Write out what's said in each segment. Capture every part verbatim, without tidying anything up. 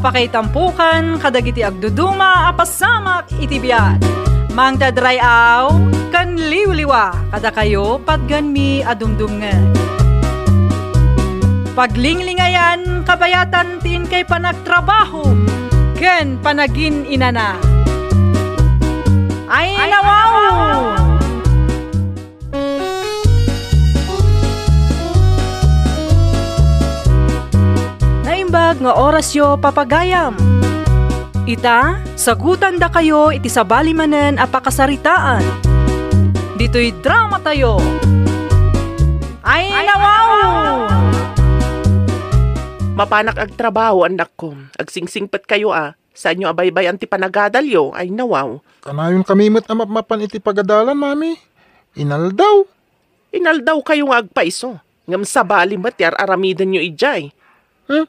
Pakaitampokan kadagiti agduduma a pasamak iti biag. Mangted ray-aw ken liwliwa kadakayo patganmi a dumdumngeg. Paglinglingayan kabayatan ti inkay panagtrabaho ken panagin-inana. Ay, nawaw! Naimbag nga orasyo, papagayam. Ita, sagutandakayo iti sabali manen a pakasaritaan. Ditoy dramatayo. Ay, nawaw! Mapanak agtrabaho, annakko. Agsingsingpetkayo a. Saanyo a baybay-an ti panagadalyo, ay nawaw. Kanayon kami met a mapmapan iti pagadalan, Mami. Inaldaw. Inaldawkayo nga agpayso, ngem sabali met ti ar-aramidenyo idiay. Hmm?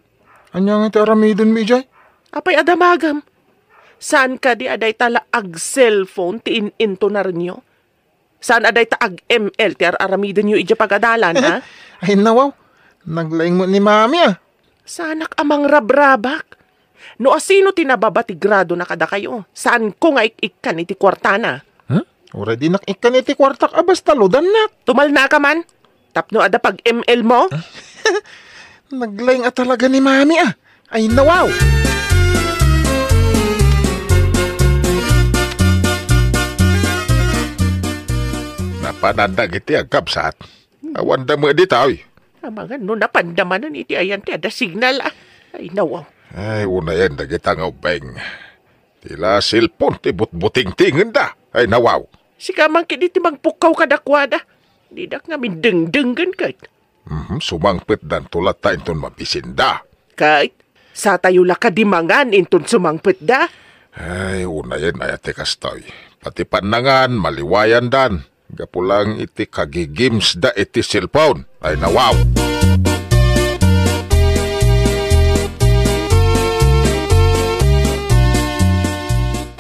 Ania nga ti aramidenmi idiay? Apay a damagem? Saan kadi a dayta la ag-cellphone ti in-intonarenyo? Saan a dayta ag-M L ti ar-aramidenyo idiay pagadalan, ha? Ay, nawaw. Naglaing met ni Mami, ah. Saanak a mangrabrabak. No asino ti nababa ti gradona kadakayo, saanko nga ik-ikkan iti kuartana. Hmm? Uray dinak ikkan iti kuartak a basta ludannak. Tumalnaka man, tapno adda pag-M L mo. Naglaing a talaga ni Mami, ah. Ay, nawaw! Napanan dagiti agkabsat. Awan da met ditoy. Amangan no napanda manen iti ayan ti adda signal, ah. Ay, nawaw. Ay, unayen dagita nga ubbing. Ti la cellphone ti butbutingtingenda. Ay, nawaw. Sika man kadi ti mangpukkaw kadakuada. Didak ngamin dengdenggen ket. Mhm, sumangpetdanto latta inton mabisinda. Ket, satayo la kadi mangan inton sumangpetda? Ay, unayen aya ti kastoy. Pati pannangan, maliwayandan. Gapu lang iti kagigamesda iti cellphone. Ay, nawaw!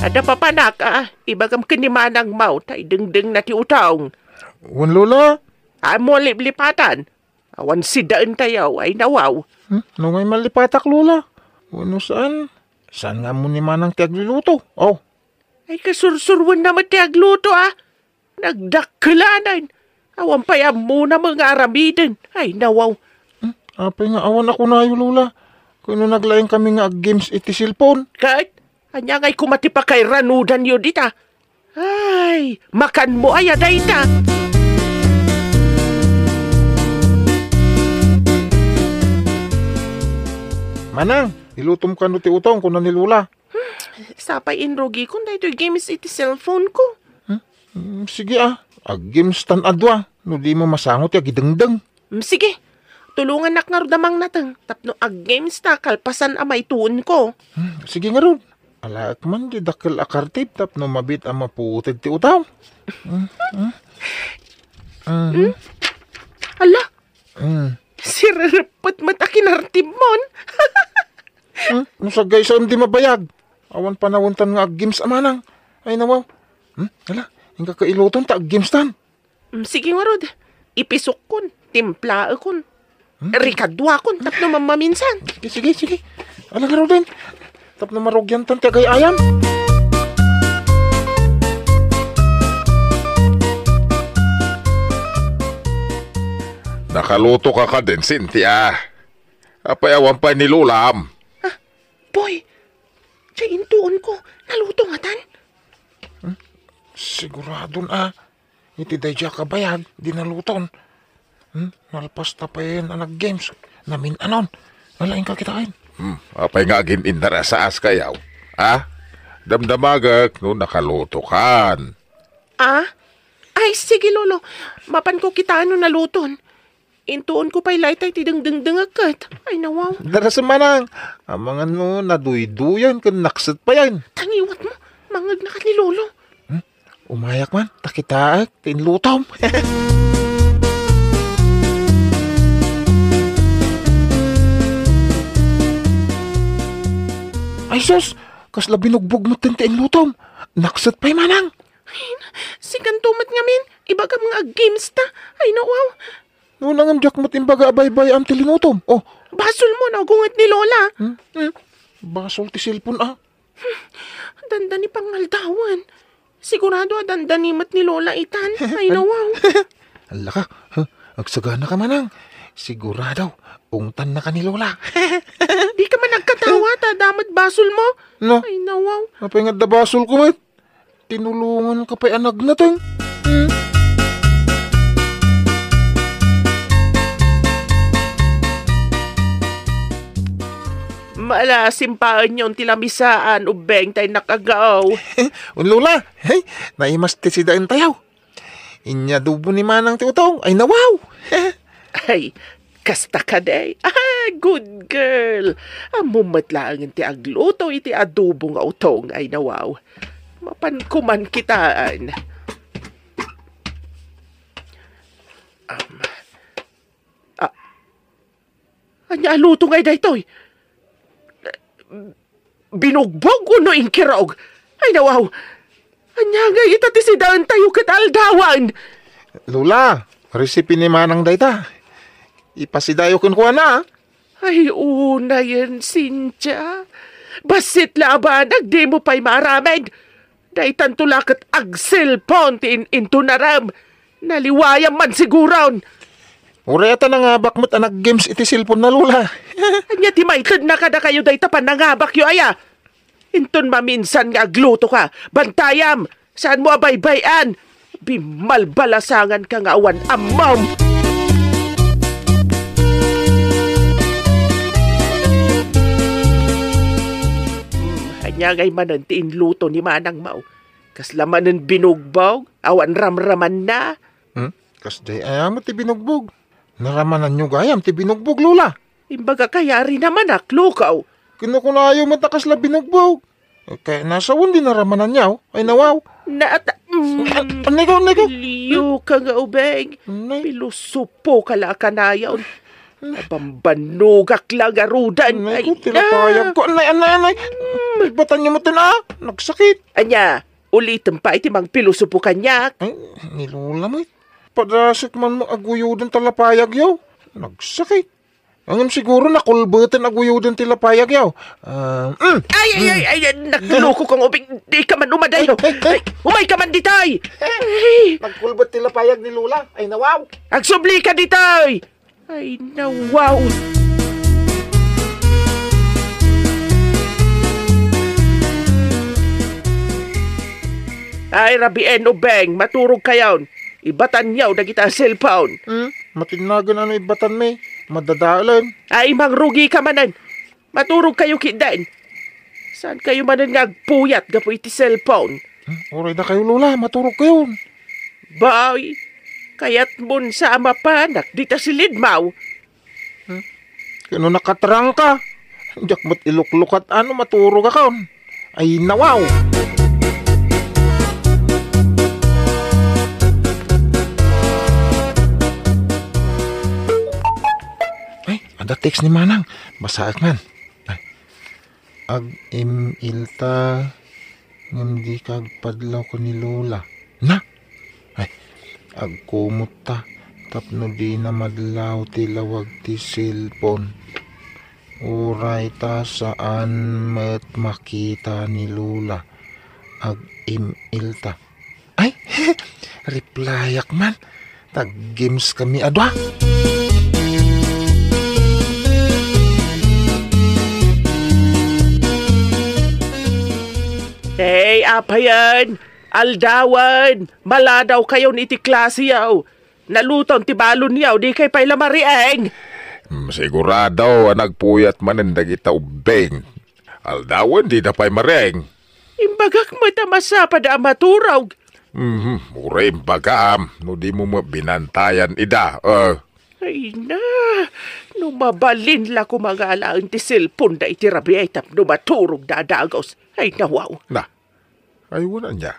Adda papanak, ah, ibagam ken ni Manang Mau, ta idengdengna ti utong. Wen, Lola. Ammo a liplipatan. Awan sidaentayo, ay nawaw. Hmm? No ngay mallipatak, Lola? Wenno saan? Saan nga ammo ni Manang ti agluluto? Oh. Ay, kasursuroenna met ti agluto, ah. Nagdakkelanan. Awan pay ammona met nga aramiden. Ay, nawaw. Hmm? Apay nga awan a kunayo, Lola? Ken no naglaing kami nga ag-games iti cellphone? Ket, ania ngay koma ti pakairanudanyo dita? Ay, makanmo aya dayta? Manang, ilutom kano ti utong, kuna ni Lola. Hmm, sapay inrugikon daytoy games iti cellphone ko. Hmm? Hmm, sige, ah. Ag-games tan a dua, no dimo masango ti agidengdeng. Hmm, sige. Tulongannak ngarud a mangnateng tapno ag-games ta kalpasan a maituon ko. Hmm, sige ngarud. Alaek man di dakkel a kartib tapno mabiit a maputed ti utong. Hmm, hmm. Hmm? Ala, hmm. Sirereppet met a kinartibmon. Hmm? No saggaysaem di mabayag. Awan panawentan nga ag-games a manang. Ay, nawaw. Hmm? Ala, inka kailuton ta ag-games tan. Mm, sige ngarud. Ipisokkon, timplaekon, hmm? Rikaduakon, tapno mammaminsan. Sige, sige, sige. Ala ngaruden. Tapno marugiantan ti agay-ayam. Nakaluto ka kadin, Cynthia? Apay awan pay ni Lolam? Ah, boy, diay intuon ko, naluto ngatan? Hmm? Siguradon a, iti daydiay a kabayag, di naluton. Hmm? Nalpas ta pay a nag-games, namin-anon. Nalaing ka kitain. Hmm, apay nga agin-inna a saas kayaw? Ah? Damdamagek no nakaluto kan. Ah? Ay, sige, Lolo. Mapanko kitaan no naluton. Intuon ko pay layta iti dengdengdengek ket. Ay, nawaw. Darasem manang. Amangan no naduyduyan ken nakset payen. Tangiwat mo. Mangngegna ket ni Lolo. Hmm? Umayak man, ta kitaek ti inlutom. Ay, sus! Kasla binugbog metten ti inlutom. Nakset pay manang. Ay, sikanto met ngamin. Ibagam nga ag-games ta. Ay, nawaw. No, ngem diak met imbaga a baybay-am ti linutom. Oh. Basol mo, nagunget ni Lola. Hmm? Hmm? Basol ti cellphone, a. Dandani pangaldawan. Sigurado a dandani met ni Lola itan. Ay, nawaw. Allaka, ha? Agsagana ka, Manang. Sigurado, ungtan na ka ni Lola. Di ka man nagkatawa, ta damat basol mo. No? Ay, nawaw. Apay nga adda basol ko met? Tinulongan ka pay a nagnateng. Hmm? Mala, simpaenyon ti lamisaan, ubbeng tay nakagaw. Un Lola, hey, naimas ti sidaentayo. Inya adobo ni Manang ti utong. Ay, nawaw! Ay, kasta ka, day. Ah, good girl. Ammo met laengen ti agluto iti adobo nga utong. Ay, nawaw. Mapan kuman kitaan. Um, ah, Ania a luto ngay daytoy? Binugbog wenno inkirog? Ay, nawaw! Ania ngay ita ti sidaentayo ket aldawan? Lola, recipe ni Manang dayta. Ipasidayo kenkuana, a. Ay, unayen, Cynthia. Bassit la a banag, dimo pay maaramid. Daytanto la ket agselpon ti in-, intunarem. Naliwayam man siguron. Uray ata nangabak met a nag-games iti cellphone na, Lola. Ania ti maitedna kadakayo dayta pannangabakyo aya? Inton maminsan nga agluto ka, bantayam, saanmo a baybay-an. Bimalbalasangan ka nga awan ammom. Hmm, ania ngay manen ti inluto ni Manang Mau? Kasla manen binugbog? Awan ramramanna? Hmm? Kasdiay aya met ti binugbog? Naramananyo gayam ti binugbog, Lola? Imbagak a yari naman a, Klokaw. Kinukunayo met a kasla binugbog. Eh, kayatna sawen di naramananyo. Ay, nawaw. Naata-, mm. An-, anay ka, anay ka? Liyo ka nga ubeng. Anay. Pilosopo ka la a kanayon. Anay. Nabambanogak la ngaruden. Anay ko, ay, tilapayag ko. Anay, anay, anay. Mm. Ibatanyo met, a. Nagsakit. Ania, ulitem pay ti mangpilosopo kaniak? Ay, ni Lola met. Padasek man mo aguyoden ti lapayagyo. Nagsakit. Ngem siguro nakulbeten aguyoden ti lapayagyo. Ah, mm. Ay, ay, ay, ay, nagloko ka nga ubing. Di ka man umadayo. Ay, ay, ay. Ay, umay ka man ditoy. Ay. Nagkulbet ti lapayag ni Lola. Ay, nawaw. Agsubli ka ditoy. Ay, nawaw. Ay, rabien, ubeng, maturog kayon. Ibatanyo dagita a cellphone. Hmm? Matinnagen a no ibatanmi. Madadaelen. Ay, mangrugi ka manen. Maturog kayo ketdin. Saan kayo manen nga agpuyat gapu iti cellphone? Hmm? Uray dakayo, Lola, maturog kayon. Bay, kayatmon sa a mapanak dita silidmaw. Hmm? Kano nakatrangka? Diak met iluklukat a no maturogakon. Ay, nawaw! Ay, adda text ni Manang. Basaek man. Ay. Ag-im-ilta, ngem dika agpadlaw ken ni Lola. Na? Ay, agkumotta tapno dina madlaw ti lawag ti cellphone. Uray ta saan met makita ni Lola. Ag-im-ilta. Ay, replyak man. Tag-games kami a dua. Hey, apayen! Aldawen! Maladaw kayon iti klasiyo! Naluton ti balonyo, di kay pay la marieng! Mm, sigurado a nagpuyat manen dagita ubbing. Aldawen, dida pay marieng. Imbagak met a masapad a maturog. Mhm, uray imbagam, no dimo met binantayan ida, eh. Ay na, no mabalin la koma nga alaen ti cellphone da iti rabii tapno maturog da a dagus. Ay, nawaw. Na, ay, wen ania.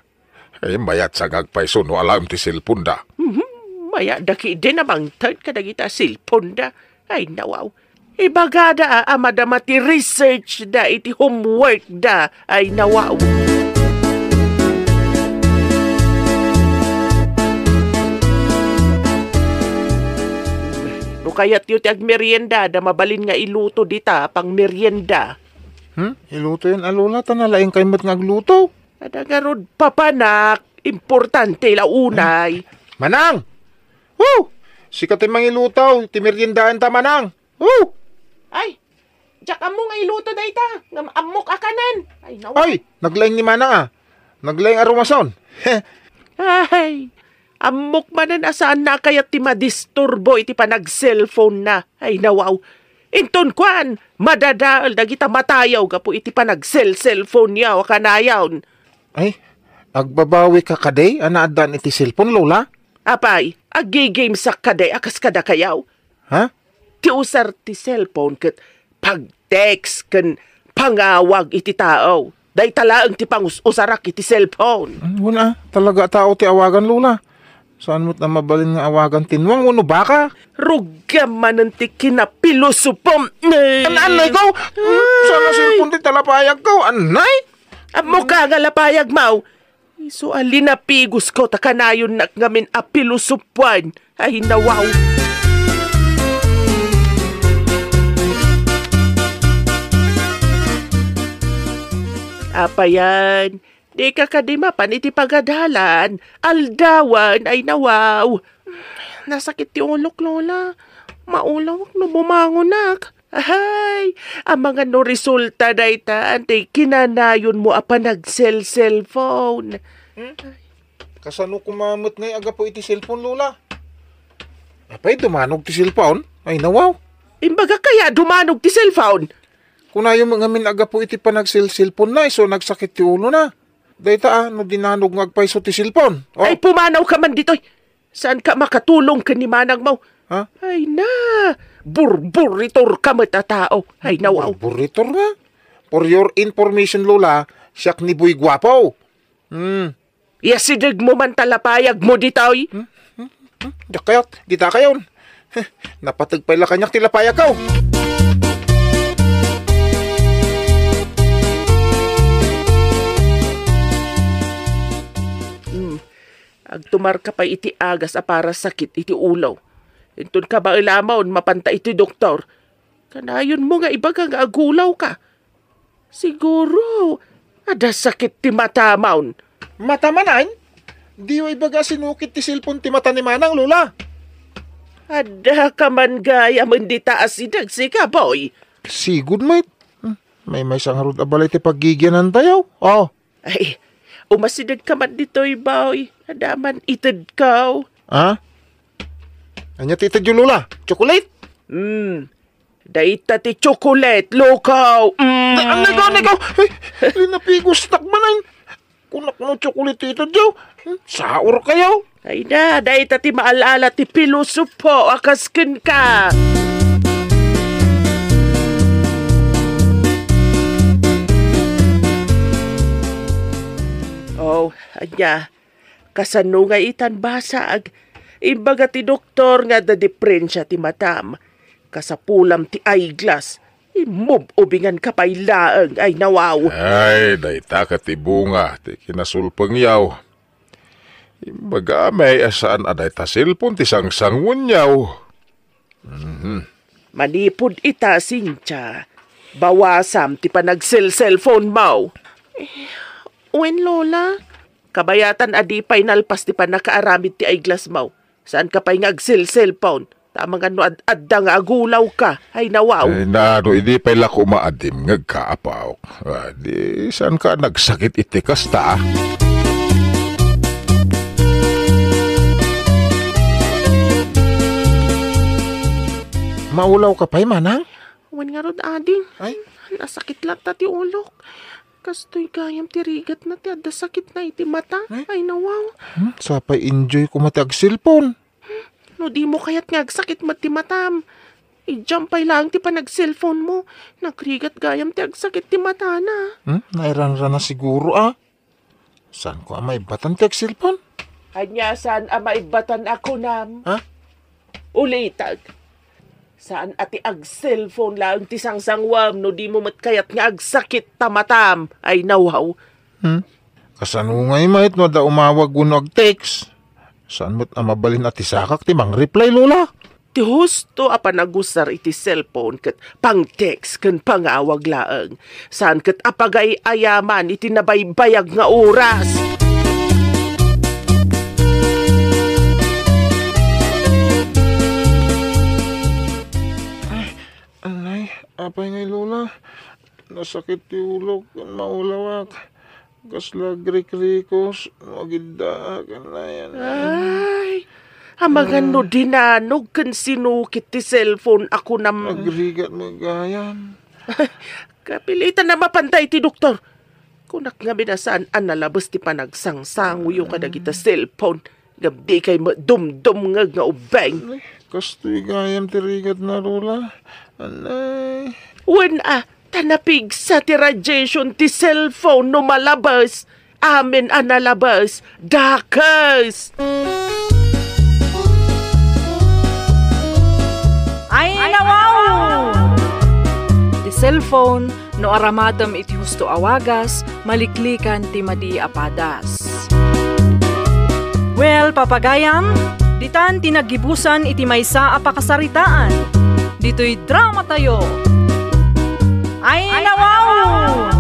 Eh, mayat sa nga agpayso no alaem ti cellphone da. Mhm. Mayat da ketdin a mangted kadagita cellphone da. Ay, nawaw. Ibagada a madama ti research da iti homework da. Ay, nawaw. No kayatyo ti agmerienda, da mabalin nga iluto dita pangmerienda. Hmm? Ilutoyon a, Lola, ta nalaingkay met nga agluto. Adda ngarud papanak, importante la unay. Manang! Woo! Sika ti mangiluto, ti meriendaanta, Manang. Woo! Ay, diak ammo nga iluto dayta, ngem ammok a kanen. Ay, nawa. Ay, naglaing ni Manang, a. Naglaing a rumason. Ay, ammok manen a saanna a kayat ti madisturbo iti panag-cellphone na. Ay, nawaw. Inton kuan, madadael dagita matayaw gapu iti panag-cell-cellphone yaw a kanayon. Ay, agbabawika kadi a naaddaan iti cellphone, Lola? Apay, aggigamesak kadi a kas kadakayaw? Ha? Ti usar ti cellphone ket pag-text ken pangawag iti tao. Dayta laeng ti pangus-usarak iti cellphone. Hmm, wen a, talaga a tao ti awagan, Lola. Saan met a mabalin nga awagan ti nuang wenno baka? Rugiam manen ti kinapilosopom. An-, anay ko? Hmm, saan a cellphone ti talapayag ko? Anay? Ammok a nga lapayag, maw. Isu a linapigosko ta kanayonnak ngamin a pilosopuan. Ay, nawaw. Apayan, dika kadi mapan iti pagadalan. Aldawan, ay, nawaw. Nasakit ti ulok, Lola. Maulawak no bumangonak. Ahay, amangan no resulta dayta, anti kinanayonmo a panag-cell-cellphone. Hmm? Kasano koma met ngay a gapu iti cellphone, Lola? Apay, dumanog ti cellphone? Ay, nawaw. Imbagak kaya dumanog ti cellphone? Kunayo met ngamin a gapu iti panag-cell-cellphone na, isu nagsakit ti ulo na. Dayta, a, no dinanog nga agpayso ti cellphone. Oh. Ay, pumanawka man ditoy. Saanka makatulong ken ni manangmo? Ha? Ay na, burburitorka met a tao. Ay, nawaw. Burburitor nga? For your information, Lola, siak ni Boy Guapo. Hmm. Iyasidegmo man ta lapayagmo ditoy. Hmm? Hmm? Hmm? Diak kayat, dita kayon. Heh, napateg pay la kaniak ti lapayagko. Hmm. Agtumarka pay iti agas a para sakit iti ulo. Inton kabaelamon, mapanta iti doktor. Kanayonmo nga ibaga nga agulawka. Siguro, adda sakit ti matamon. Mata manen? Diyo ibaga a sinukit ti cellphone ti mata ni manang, Lola. Addaka man gayam dita a sideg, sika, boy. Sigud met. Hmm, maymaysa ngarud a balay ti paggigianantayo. Oh. Ay, umasidegka man ditoy, boy. Adda man itedko. Ha? Ania ti itedyo, Lola? Chocolate? Hmm. Dayta ti chocolate, lukaw. Mm. Ay, anay ko, anay ko. Ay, linapigostak manen. Kunak no chocolate ti itedyo. Hmm, saor kayo. Ay na, dayta ti maal-ala ti pilosopo a kas kenka. Oh, ania? Kasano nga itan basag? Imbaga ti doktor nga adda diferensia ti matam. Kasapulam ti eyeglass. Imub-ubinganka pay laeng, ay nawaw. Ay, dayta ket ti bunga ti kinasulpengyaw. Imbaga met a saan a dayta cellphone ti sangsanguenyaw. Mhm. Manipud ita, Cynthia, bawasam ti panagselselfonmo. Eh, wen, Lola? Kabayatan a di pay nalpas ti pannakaaramid ti eyeglassmo. Saanka pay nga agselselpon. Tama nga no ad-adda nga agulawka. Ay, nawaw. Ay, na, no idi pay la koma a dimngegka, apo. Ah, di, saanka nagsakit iti kasta, a? Maulawka pay, manang? Wen ngarud, ading. Ay? Nasakit latta ti ulok. Kastoy gayam ti rigatna ti adda sakitna iti mata. Eh? Ay, nawaw. Hmm, sapay enjoy koma ti agselpon. No dimo kayat nga agsakit met ti matam, idiam pay laeng ti panagselponmo. Nagrigat gayam ti agsakit ti matana. Hmm? Nairanrana siguro, a. Saanko a maibbatan ti agselpon? Ania saan a maibbatan a kunam? Ha? Ulitek. Saan a ti agselpon laeng ti sangsanguem no dimo met kayat nga agsakit ta matam. Ay, nawaw. Hmm? Kasano ngay met no adda umawag wenno agtext? Saan met a mabalin a ti sakak ti mangreply, Lola? Ti husto a panagusar iti cellphone ket pang-text ken pangawag laeng. Saan ket a pagay-ayaman iti nabaybayag nga oras. Ay, anay, apay ngay, Lola? Nasakit ti ulok ken maulawak. Kasla agrikrikos no agiddaak, anay, anay. Ay, amangan no dinanog ken sinukit ti cellphone a kunam. Agrigat met gayam. Kapilitan a mapanta iti doktor. Kunak ngamin a saan a nalabes ti panagsangsangoyo kadagita cellphone. Ngem dikay met dumdumngeg nga ubing. Ay, kastoy gayam ti rigatna, Lola. Anay. Wen a, ta napigsa ti radiation ti cellphone no malabes. Amin a nalabes, dakes. Ay, nawaw! Ti cellphone, no aramatem iti husto a wagas, maliklikan ti madi a padas. Well, papagayam, ditan ti naggibusan iti maysa a pakasaritaan. Ditoy dramatayo. Ay, nawaw!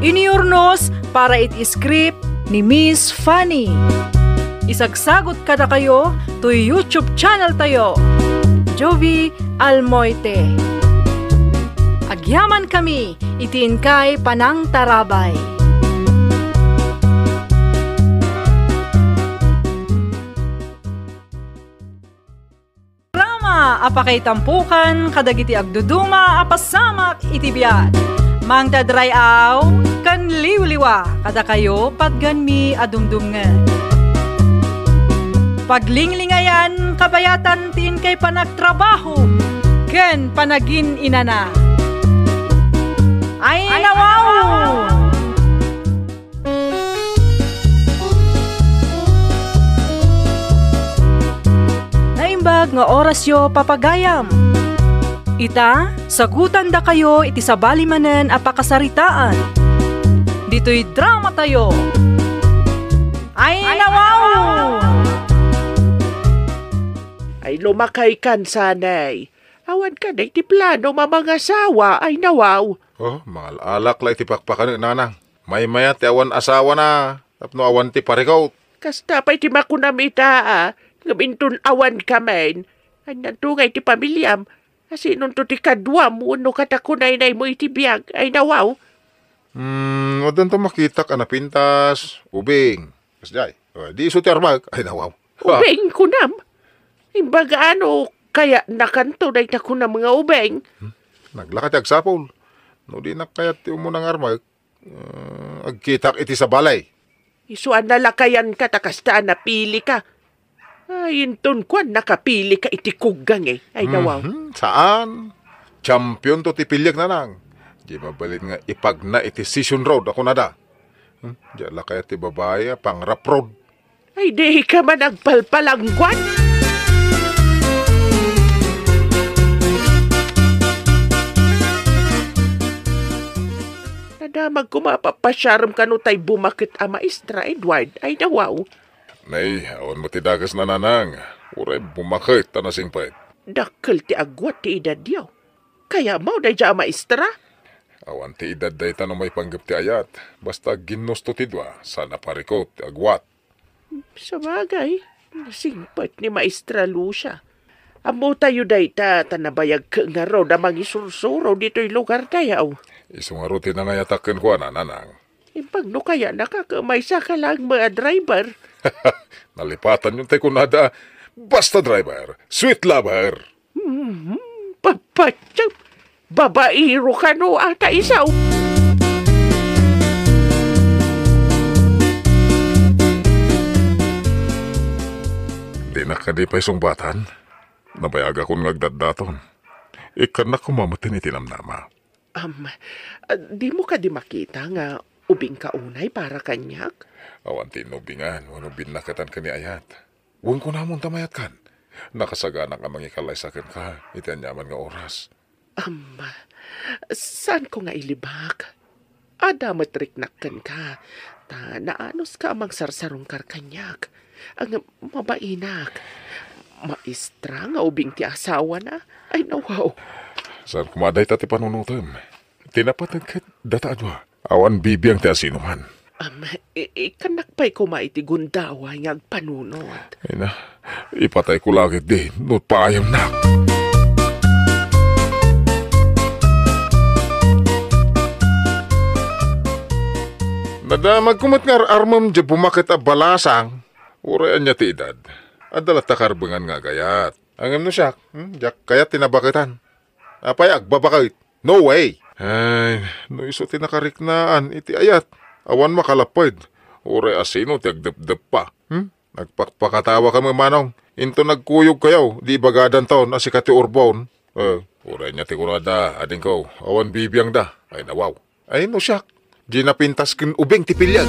Inurnos para iti script ni Miss Fanny. Isagsagot kadakayo toy YouTube channel tayo, Jovie Almoite. Agyaman kami iti inkay panangtarabay. Programa a pakaitampokan kadagiti agduduma a pasamak iti biag. Mangted ray-aw ken liwliwa kadakayo patganmi a dumdumngeg. Paglinglingayan kabayatan ti inkay panagtrabaho ken panagin-inana. Ay, nawaw! Naimbag nga orasyo, papagayam. Ita, sagutandakayo iti sabali manen a pakasaritaan. Ditoy dramatayo. Ay, nawaw! Ay, lumakaykan, Sanay. Awan kadi ti plano a mangasawa, ay nawaw. Oh, mangal-alak la iti pakpakanek, nanang. Maymayat ti awan asawana, tapno awan ti parikut. Kasta pay ti makunam ita, a, ngem inton awanka met, anianto ngay ti pamiliam? Asinonto ti kaduam wenno katakunaynaymo iti biag, ay nawaw? Hmm, addanto makitak a napintas, ubing. Kasdiay, eh, di isu ti armak, ay nawaw. Ubing, kunam? Imbaga no kayatnakanto dayta kunam nga ubing? Hmm? Naglaka ti agsapul. No dinak kayat ti umuna nga armak, eh, agkitak iti sabali. Isu a nalakayanka ta kasta a napilika. Ay, inton kuan, nakapilika iti kuggang, eh. Ay, nawaw. Mhm, saan? Championto ti piliek, nanang. Di mabalin nga ipagna iti Session Road, a kunada. Hmm, diak la kayat ti babai a pangraprod. Ay, dika man agpalpalangguan. Nadamag koma a papasiarem kano tay bumaket a maestra, Edward. Ay, nawaw. Nay, awan met ti dakes, nanang. Uray bumaket a nasingpet. Dakkel ti agwat ti edadyo. Kayatmo daydiay a maestra? Awan ti edad dayta no maipanggep ti ayat. Basta ginnusto ti dua, saan a parikut ti agwat. Sabagay, nasingpet ni Maestra Lucia. Ammotayo dayta, ta nabayagko ngarud a mangisursuro ditoy lugartayo. Isu ngarud ti nangayatak kenkuana, nanang. Imbag no kayatnaka, ket maysaka laeng met a driver. Nalipatanyo tay kunada, basta driver, sweet lover. Mhm, papatya. Babaero kano a ta isu? Dinak kadi pay sungbatan? Nabayagakon nga agdatdaton. Ikkannak koma metten iti namnama. Am, dimo kadi makita nga ubingka unay para kaniak? Awan ti inubingan wenno binnaketan ken ni ayat. Wen kunamon ta mayatkan. Nakasaganak a mangikalaysa kenka iti aniaman nga oras. Am, saanko nga ilibak. Adda met riknak kenka, ta naanuska a mangsarsarungkar kaniak. Ang mabainak. Maestra nga ubing ti asawana? Ay, nawaw. Saan koma dayta ti panunotem? Ti napateg ket data a dua. Awan bibiang ti asinoman. Am, i-, ikkannak pay koma iti gundaway nga agpanunot. Ay na, ipatayko la ketdi no paayamnak. Nadamagko met nga ar-armem diay bumaket a balasang. Uray ania ti edad, adda latta karbengan nga agayat. Ngem no siak, hmm, diak kayat ti nabaketan. Apay, agbabaket? No way! Ay, no isu ti nakariknaan iti ayat, awan makalapped. Uray asino ti agdepdeppa. Hmm? Nagpakpakatawa kami, manong. Inton nagkuyogkayo, di ibagadanton a sika ti urbon. Eh, uray ania ti kunada, adingko, awan bibiangda. Ay, nawaw. Ay, no siak, di napintas ken ubing ti piliag.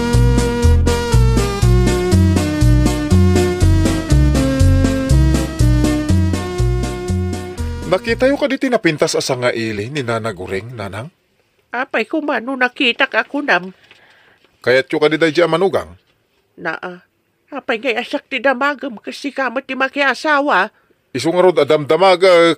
Nakitayo kadi ti napintas a sangaili ni Nana Guring, Nanang? Apay koma no nakitak a kunam? Kayatyo kadi daydi a manugang? Naa. Apay ngay a siak ti damagem ket sika met ti makiasawa? Isu ngarud a damdamagek.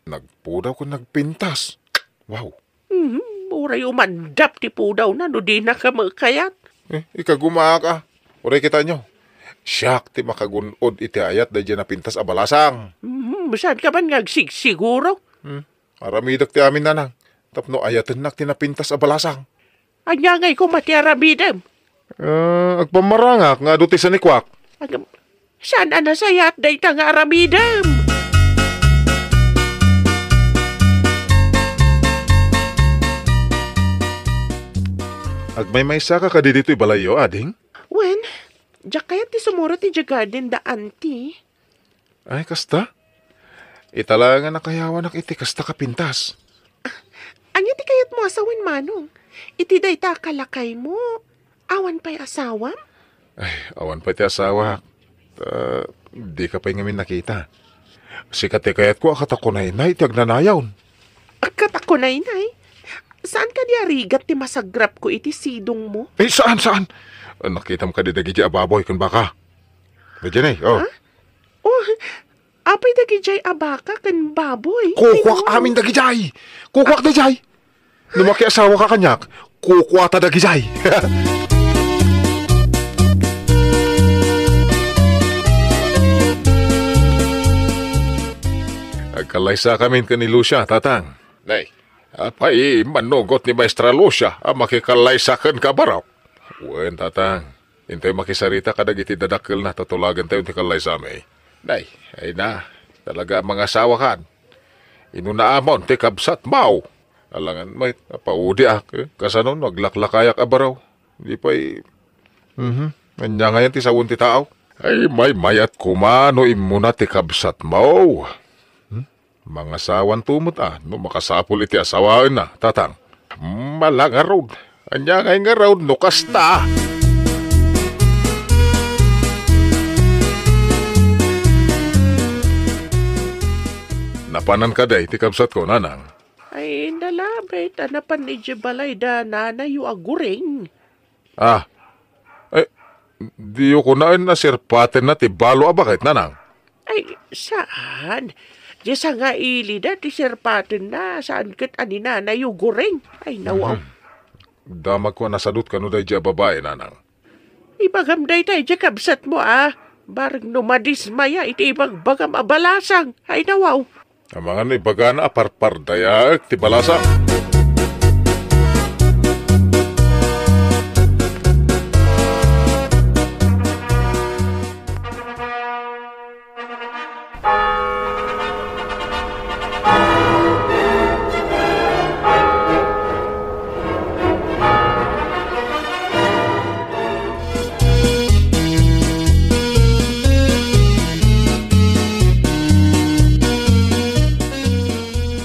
Nagpudaw ken nagpintas. Wow. Mhm, uray umandap ti pudawna no dinaka met kayat. Eh, ikagumaak a. Uray kitaenyo. Siak ti makagun-od iti ayat daydi a napintas a balasang. Mhm, saanka man nga agsigsiguro? Hmm. Aramidek ti amin, Nanang, tapno ayatennak ti napintas a balasang. Ania ngay koma ti aramidem? Ah, agpammarangak nga adu ti sanikuak. Agam-, saan a nasayaat dayta nga aramidem? Agmaymaysaka kadi ditoy balayyo, ading? Wen, diak kayat ti sumurot idiay garden da, auntie. Ay, kasta? Ita la nga nakayawanak iti kasta ka pintas. Ania ti kayatmo a sawen, manong? Iti dayta a kalakaymo, awan pay asawam? Ay, awan pay ti asawak. Ta, dika pay ngamin nakita. Sika ti kayatko a katakunaynay ti agnanayon. A katakunaynay? Saan kadi a rigat ti masagrapko iti sidongmo? Eh, saan, saan? Nakitam kadi dagiti a baboy ken baka? Daydiay, oh. Ha? Oh, apay dagidiay a baka ken baboy? Kukuak amin dagidiay. Kukuak dagidiay. No makiasawaka kaniak, kukuata dagidiay. Agkallaysakamin ken ni Lucia, tatang. Nay, apay, immanugot ni Maestra Lucia a makikallaysa kenka, baro? Wen, tatang. Intoy makisarita kadagiti dadakkelna ta tulagentayo ti kallaysami. Nay, ay na, talaga a mangasawakan. Inunaamon ti kabsatmo. Alangan met, napaudiak, eh. Kasano no aglaklakayak a baro? Di pay, mhm, ania ngayen ti sawen ti tao? Ay, maymayat koma no immuna ti kabsatmo. Hmm? Mangasawanto met a no makasapul iti asawaenna, tatang. Mala ngarud. Ania ngay ngarud no kasta? Napanan kadi ti kabsatko, nanang? Ay, nalabit a napan idiay balay da nanayo a Guring. Ah. Eh, diyo kunaen a sirpatenna ti balo a baket, nanang? Ay, saan? Diay sangailida ti sirpatenna, saan ket a ni nanayo Guring. Ay, nawaw. Mhm. Damagko a nasadut kano daydiay a babai, nanang. Ibagam dayta idiay kabsatmo, a. Bareng no madismaya iti ibagbagam a balasang. Ay, nawaw. Amangan no ibagana a parpardayaek ti balasang.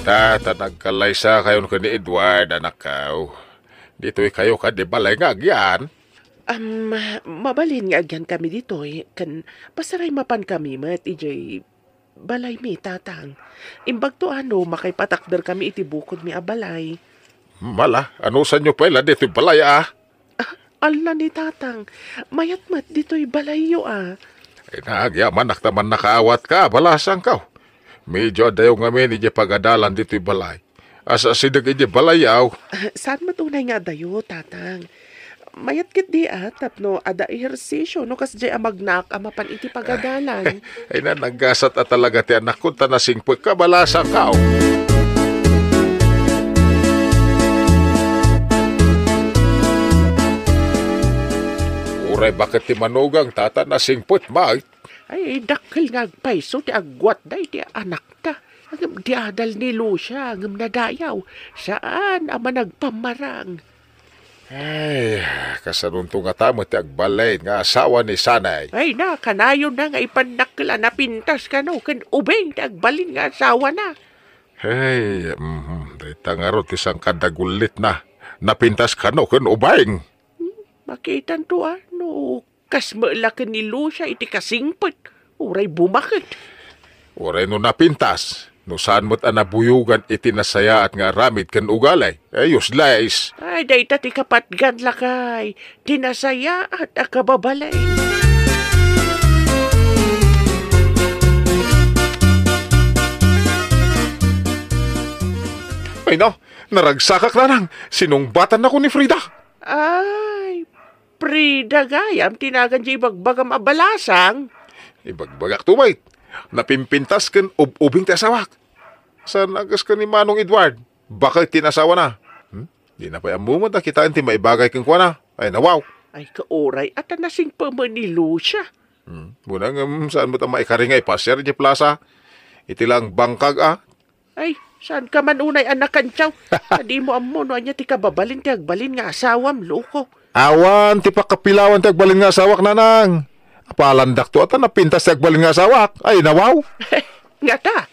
Ta, ta nagkallaysakayon ken ni Edward, anakko. Ditoykayo kadi balay nga agyan? Am, mabalin nga agyankami ditoy, ken pasaray mapankami met idiay balaymi, tatang. Imbagto a no makaipatakderkami iti bukodmi a balay. Mala, anusanyo pay la ditoy balay, a? Ah, ala ni tatang, mayat met ditoy balayyo, a. Ay, nagyamanak ta mannakaawat ka, balasangko. Medyo adayo ngamin idiay pagadalan ditoy balay. Asideg idiay balay, aw. Ah, saan met unay nga adayo, Tatang? Mayat ketdi a, tapno adda ehersisyo no kasdiay a magnak a mapan iti pagadalan. Ay, nanaggasat a talaga ti anakko, ta nasingpet ka, balasangko. Uray baket ti manugang, Tata, nasingpet met. Ay, dakkel nga agpayso ti agguatda iti anakta. Ngem di adal ni Lucia, ngem nadayaw. Saan a managpammarang. Ay, kasanonto ngata met ti agbalin nga asawa ni Sanay? Ay na, kanayon na nga ipannakkel a napintas kano ken ubing ti agbalin nga asawana. Ay, mhm, dayta ngarud ti sangkad a gullitna. Napintas kano ken ubing. Hmm, makitanto a, no kas met la ken ni Lucia iti kasingpet, uray bumaket. Uray no napintas, no saan met a nabuyogan iti nasayaat nga aramid ken ugali. Ay, useless. Ay, dayta ti kapatgan, lakay. Ti nasayaat a kababalin. Ay, no, naragsakak, Nanang. Sinungbatannako ni Frida. Ay, Frida gayam ti nagan diay ibagbagam a balasang? Ibagbagak to, bay. Napimpintas ken ub-ubing ti asawak. Saan a kas ken ni Manong Edward? Baket ti nasawana. Hmm? Dina pay ammo met a kitaen ti maibagay kenkuana. Ay, nawaw. Ay, kauray, ata nasingpet met ni Lucia. Hmm. Muna ngem, saan met a maikari nga ipasiar idiay plasa? Iti lang bangkag, a? Ay, saan ka man unay a nakantiaw? Adimo ammo no ania ti kababalin ti agbalin nga asawam, loko. Awan ti pakapilawan ti agbalin nga asawak, Nanang. Apalandakto a ta napintas ti agbalin nga asawak. Ay, nawaw. Ngata,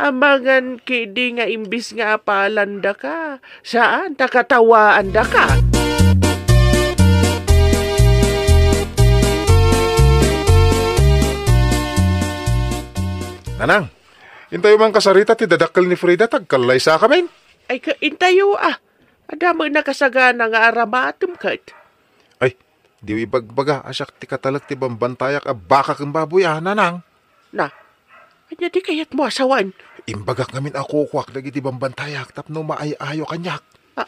amangan ketdi nga imbis nga apalandaka, saan ta katawaandaka. Nanang, intayo man kasarita ti dadakkel ni Frida, ta agkallaysakamin. Ay, ka, intayo, a. Adda met nakasagana nga aramatem ket. Ay, diyo ibagbaga a siak ti katalek ti bambantayak a baka ken baboy, a, Nanang. Na, ania ti kayatmo a sawen? Imbagak ngamin a kukuak dagiti bambantayak tapno maay-ayo kaniak. A,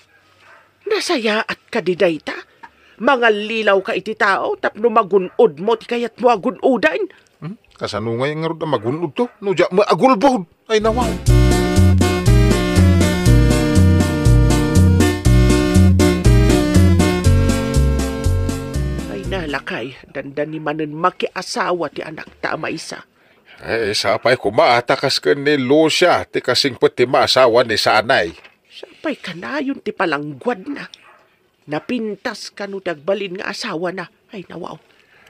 nasayaat kadi dayta? Mangallilawka iti tao tapno magun-odmo ti kayatmo a gun-oden? Hmm? Kasano ngay ngarud a magun-odto no diak met a gulbod? Ay, nawaw. Ay, nalakay, dandani manen makiasawa ti anakta a maysa. Ay, sapay koma a ta kas ken ni Lucia ti kasingpet ti maasawa ni Sanay. Sapay kanayon ti palangguadna. Napintas kano ti agbalin nga asawana. Ay, nawaw.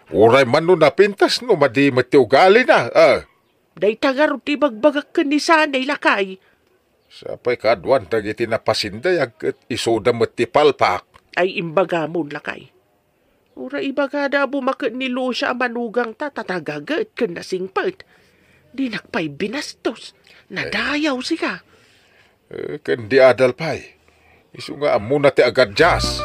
Uray man no napintas no madi met ti ugalina, a. Dayta ngarud ti ibagbagak ken ni Sanay, lakay. Sapay kaaduan dagiti napasindayag ket isuda met ti palpak. Ay, imbagamon, lakay. Uray ibagada a bumaket ni Lucia a manugangta ta tagaget ken nasingpet. Dinak pay binastos. Nadayaw sika. Eh, ken di adal pay. Isu nga ammona ti agaddias.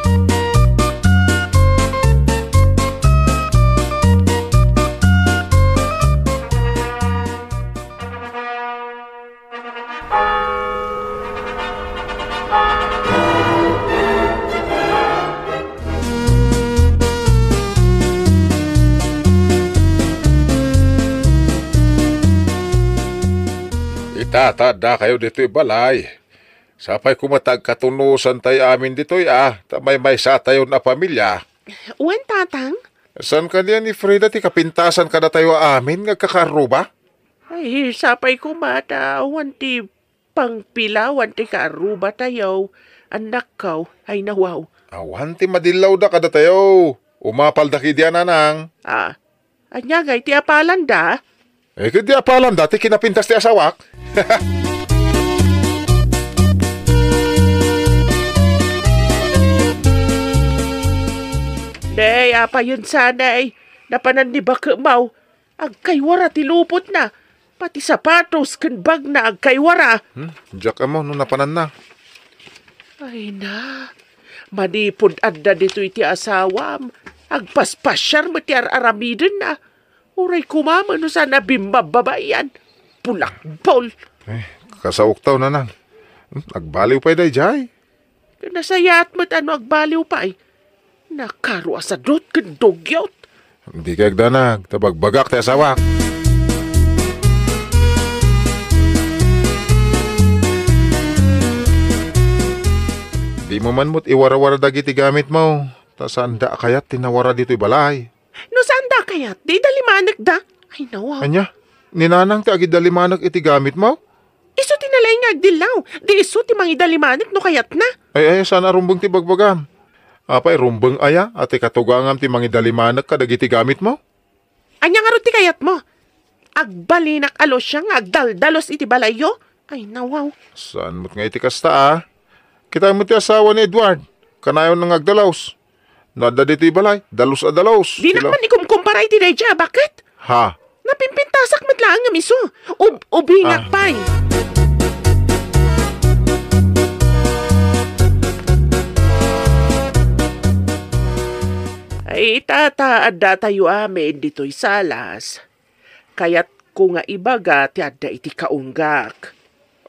Ita, ta addakayo ditoy balay. Sapay koma ta agkatunosantayo amin ditoy, a, ta maymaysatayon a pamilya. Wen, Tatang? Saan kadi a ni Frida ti kapintasan kadatayo amin nga agkakaarruba? Ay, sapay koma ta awan ti pangpilawan ti kaarrubatayo, annakko, ay nawaw. Awan ti madillawda kadatayo. Umapalda kadi a, Nanang. A, ania ngay ti apalanda? Eh, ket di apalanda ti kinapintas ti asawak. Nay, apayen sanay, napanan ni bakemaw. Agkaywara ti lupotna. Pati sapatos ken bagna agkaywara. Hmm, diak ammo no napananna. Ay na, manipud adda ditoy ti asawam, agpaspasiar met ti ar-aramidenna. Uray koma no saan a bimbababaian. Bulakbol. Eh, kasaoktaw, nanang. Hmm, agbaliw pay daydiay. Nasayaat met a no agbaliw pay. Nakaro a sadot ken dugyot. Dikay agdanag, ta bagbagak ti asawak. Dimo man met iwarawara dagiti gamitmo, ta saanda a kayat ti nawara ditoy balay. No saanda a kayat, di idalimanekda. Ay, nawaw. Ania? Ni nanang ti agidalimanek iti gamitmo? Isu ti nalaing nga agdillaw. Di isu ti mangidalimanek no kayatna. Ay, ay, saan a rumbeng ti bagbagam. Apay, rumbeng aya a ti katugangam ti mangidalimanek kadagiti gamitmo? Ania ngarud ti kayatmo? Agbalinak a Lucia nga agdaldalos iti balayyo? Ay, nawaw. Saan met nga iti kasta, a? Kita met ti asawa ni Edward. Kanayon nga agdalos. No adda ditoy balay, dalos a dalos. Dinak man ikumkumpara iti daydiay a baket. Ha? Napimpintasak met laeng ngem isu. Ub-, ubingak Ah. pay. Ay, ita ta addatayo amin ditoy salas. Kayatko nga ibaga ti adda iti kaunggak.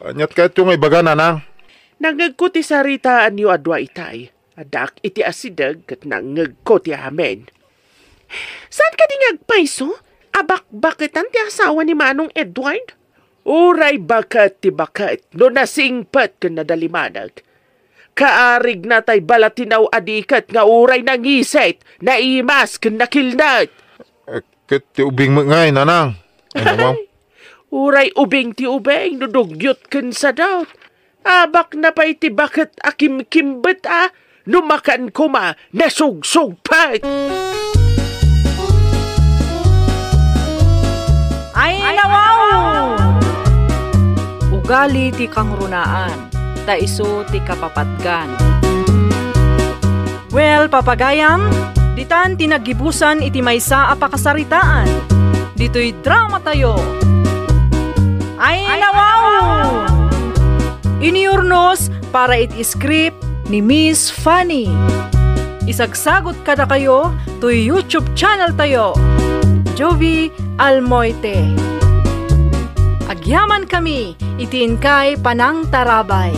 Aniat kayatyo nga ibaga, nanang? Nangngegko ti saritaanyo a dua itay. Addaak iti asideg ket nangngegko ti amin. Saan kadi nga agpayso a bakbaketan ti asawa ni Manong Edward? Uray baket ti baket no nasingpet ken nadalimanek. Kaarigna tay balatinaw a diket nga uray nangisit, naimas ken nakilned. Eh, ket ti ubing met ngay, nanang. Ay, nawaw. Uray ubing ti ubing no dugyot ken sadot. Abakna pay ti baket a kimkimbet a no makan koma nasugsugpet. Ay, nawaw! Ugali ti kangrunaan, ta isu ti kapapatgan. Well, papagayam, ditan ti naggibusan iti maysa a pakasaritaan. Ditoy dramatayo. Ay, nawaw! Iniurnos para iti script ni Miss Fanny. Isagsagot kadakayo toy YouTube channel tayo, Jovi Almoite. Agyaman kami iti inkay panangtarabay.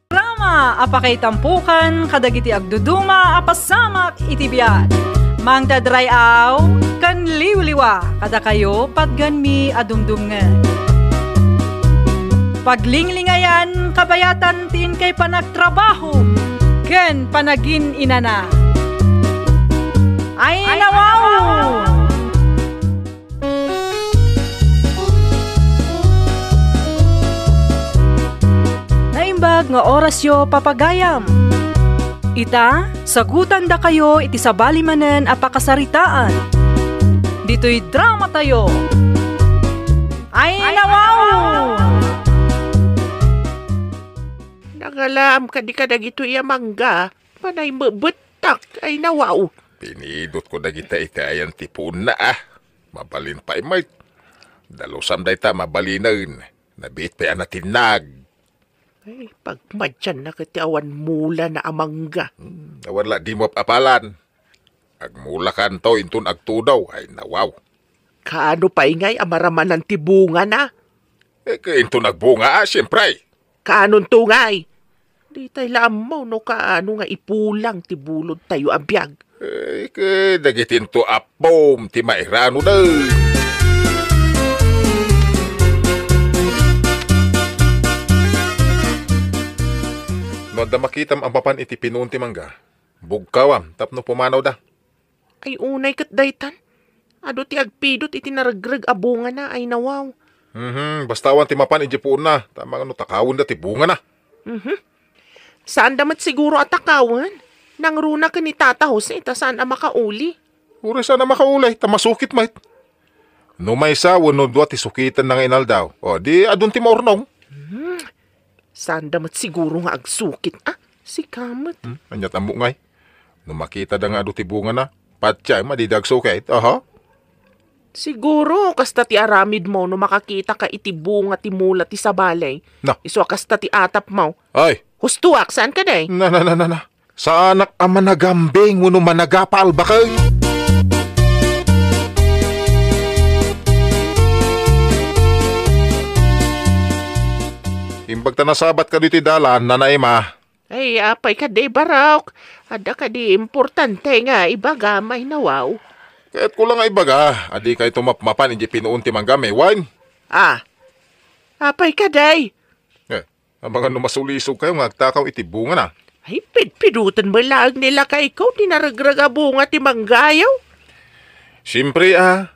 Programa a pakaitampokan kadagiti agduduma a pasamak iti biag. Mangted ray-aw ken liwliwa kadakayo patganmi a dumdumngeg. Paglinglingayan kabayatan ti inkay panagtrabaho ken panagin-inana. Ay, nawaw! Naimbag nga orasyo, papagayam. Ita, sagutandakayo iti sabali manen a pakasaritaan. Ditoy dramatayo. Ay, nawaw! Nangalaam kadi kadagitoy a mangga, panay mebettak, ay nawaw. Pinidotko dagita iti ayan ti puonna, a. Mabalin pay met. Dalusam dayta, mabalinen. Nabiit pay a natinnag. Ay, pagmadianna ket ti awan mulana a mangga. Hmm, awan la dimo ap-apalan. Agmulakanto inton agtudo. Ay, nawaw. Kaano pay ngay a maramanan ti bungana? Eh, ke inton agbunga, a, siempre. Kaanonto ngay? Ditay la ammo no kaano nga ipulang ti bulodtayo a biag. Eh, ke dagiti into appom ti mairano da. No adda makitam a mapan iti pinuon ti mangga, bugkawam tapno pumanawda. Ay, unay ket daytan. Adu ti agpidot iti naregreg a bungana, ay nawaw. Mhm, basta awan ti mapan idiay puonna, ta mangano takawenda ti bungana. Mhm. Saanda met siguro a takawen. Nangruna ken ni Tata Jose ta saan a makauli. Uray saan a makauli, ta masukit met. No maysa wenno dua ti sukitanna nga inaldaw, o, di adun ti maurnong. Mhm. Saanda met siguro nga agsukit, a? Sika met. Hmm, aniat ammo ngay? No makitada nga adu ti bungana, patiay, madi da agsukit. Aha. Siguro, kasta ti aramidmo no makakitaka iti bunga ti mula ti sabali. Na. Isu a kasta ti atapmo. Ay, Hustoak, saan kadi? Na, na, na, na, na. Saanak a managambing wenno managapal, baket. Imbag ta nasabat kadi ti dalan, Nana Emma. Ay, apay kadi, Barok? Adda kadi importante nga ibagam, ay nawaw? Kayatko la nga ibaga, a dikayto mapmapan idiay pinuon ti manggam, Wine. Ah, apay kadi? Eh, amangan no masulisogkayo nga agtakaw iti bungana. Ay, pidpiduten met laeng ni lakayko ti naregreg a bunga ti manggayo. Siempre, a,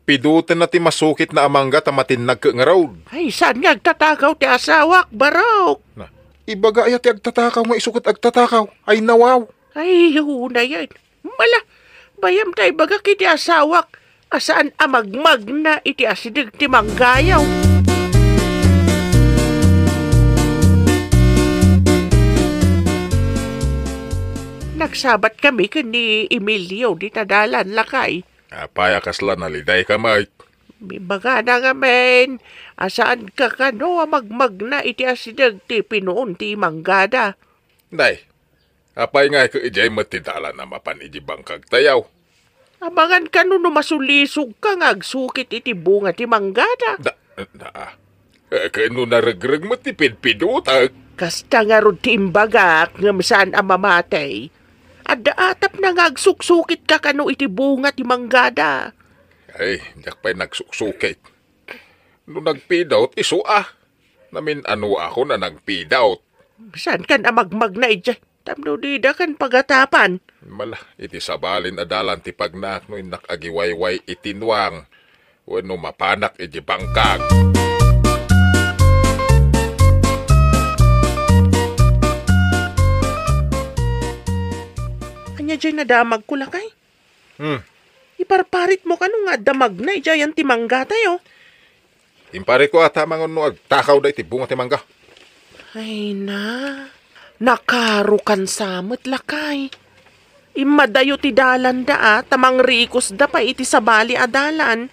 pidutenna ti masukitna a mangga ta matinnag ket ngarud. Ay, saan nga agtatakaw ti asawak, Barok? Na, ibaga aya ti agtatakaw nga isu ket agtatakaw? Ay, nawaw. Ay, unayen. Mala, bayam ta ibagak iti asawak a saan a magmagna iti asideg ti manggayo. Nagsabat kami ken ni Emilio dita dalan, lakay. Apay a kasla nalidayka met? Ibagana ngamin a saanka kano a magmagna iti asideg ti pinuon ti manggada. Nay, apay nga ket idiay met ti dalan a mapan iti bangkagtayo? Amangan kano no masulisogka nga agsukit iti bunga ti manggada. Da, da, eh, ken no naregreg met ti pidpidutek? Kasta ngarud ti imbagak ngem saan a mamati. Adda atapna nga agsuksukitka kano iti bunga ti manggada. Ay, diak pay nagsuksukit. No nagpidawt, isu a. Namin-anoakon a nagpidawt. Saankan a magmagna idiay tapno didakan pagatapan. Mala, iti sabalin a dalan ti pagnaak no innak agiwayway iti nuang wenno mapanak iti bangkag. Ania diay nadamagko, lakay? Hmm. Iparparitmo kano nga adda magna idiayan ti manggatayo? Imparitko a ta amangan no agtakawda iti bunga ti mangga. Ay na, nakarokan sa met, lakay. Immadayo ti dalanda a, ta mangrikusda pay iti sabali a dalan.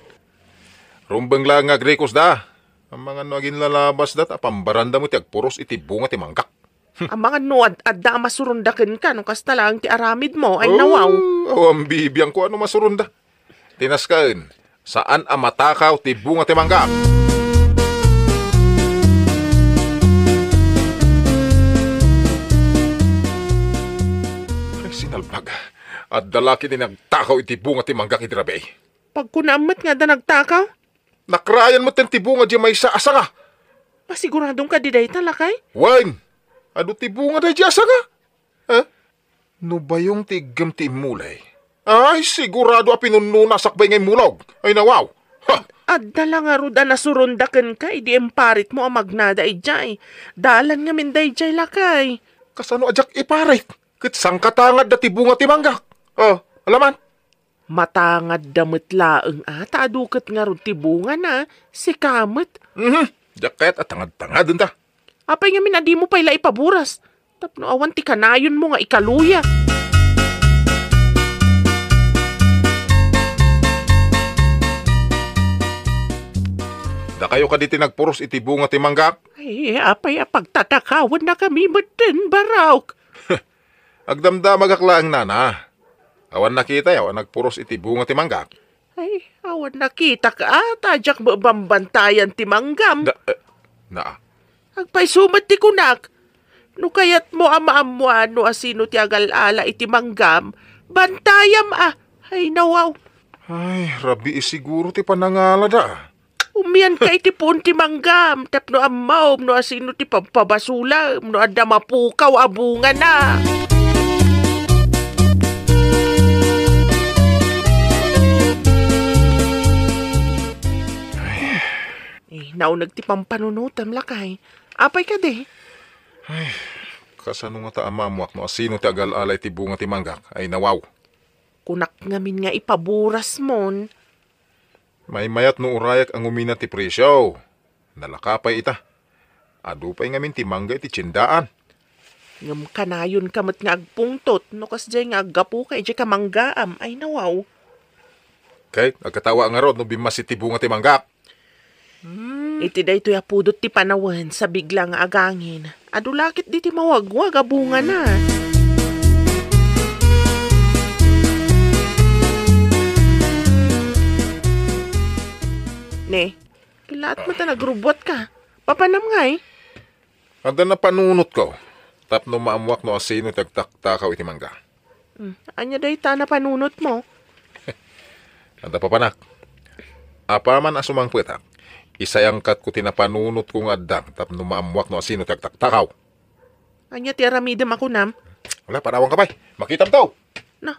Rumbeng laeng nga agrikusda. Amangan no aginlalabasda ta pambaranda met ti agpuros iti bunga ti manggak. Amangan no ad-, adda a masuronda kenka no kasta laeng ti aramidmo, ay nawaw. Oh, awan bibiangko a no masuronda. Ti nasken, saan a matakaw ti bunga ti mangga. Ay, sinalbag. Adda laki ti nagtakaw iti bunga ti mangga iti rabii. Pagkunaam met nga adda nagtakaw? Nakrayan met ti bunga diay maysa a sanga. Masiguradong kadi dayta, lakay? Wen, adu ti bunga daydiay a sanga. Eh? No bayong ti iggem ti immulay, ay, sigurado a pinunnona a sakbay nga immulog. Ay, nawaw. Ha! Adda la ngarud a nasuronda kenka idi imparitmo a magnada idiay. Dalan ngamin daydiay, lakay. Kasano a diak iparit? Ket sangkatangadda ti bunga ti manggak. Oh, alaman. Matangadda met laeng a, ta adu ket ngarud ti bungana, sika met. Mhm. Diak kayat a tangad-tangadenta. Apay ngamin a dimo pay la ipaburas? Tapno awan ti kanayonmo nga ikaluya. Dakayo kadi ti nagpuros iti bunga ti manggak? Ay, apay a pagtatakawennakami metten, Barok? Agdamdamagak laeng, nana. Awan nakitayo a nagpuros iti bunga ti manggak? Ay, awan nakitak a, ta diak met bambantayan ti manggam. Da, eh, na. Agpayso met ti kunak. No kayatmo a maammoan no asino ti agal-ala iti manggam, bantayam a. Ay, nawaw. Ay, rabii siguro ti panangalada. Umianka iti puon ti manggam tapno ammom no asino ti pabpabasolam no adda mapukaw a bungana. Eh, nauneg ti pampanunotem, lakay. Apay kadi? Ay, kasano ngata a maammoak no asino ti agal-ala iti bunga ti manggak? Ay, nawaw. Kunak ngamin nga ipaburasmon. Maymayat no urayak a ngumina ti presio. Nalaka pay ita. Adu pay ngamin ti mangga iti tiendaan. Ngem kanayonka met nga agpungtot no kasdiay nga aggapuka idiay kamanggaam, ay nawaw. Ket agkatawa ngarud no bimmassit ti bunga ti manggak. Hmm, Iti daytoy a pudot ti panawen, sabigla nga agangin. Adu la ket diti mawagwag a bungana. Ne, kilaat mo ta nagrubbuatka. Papanam ngay? Adda napanunotko tapno maammoak no asino ti agtaktakaw iti mangga. Hmm, ania dayta napanunotmo? Adda papanak. Apaman a sumangpetak, isayangkatko ti napanunotko nga addang tapno maammoak no asino ti agtaktakaw. Ania ti aramidem a kunam? Wala, panawanka pay. Makitamto! Na,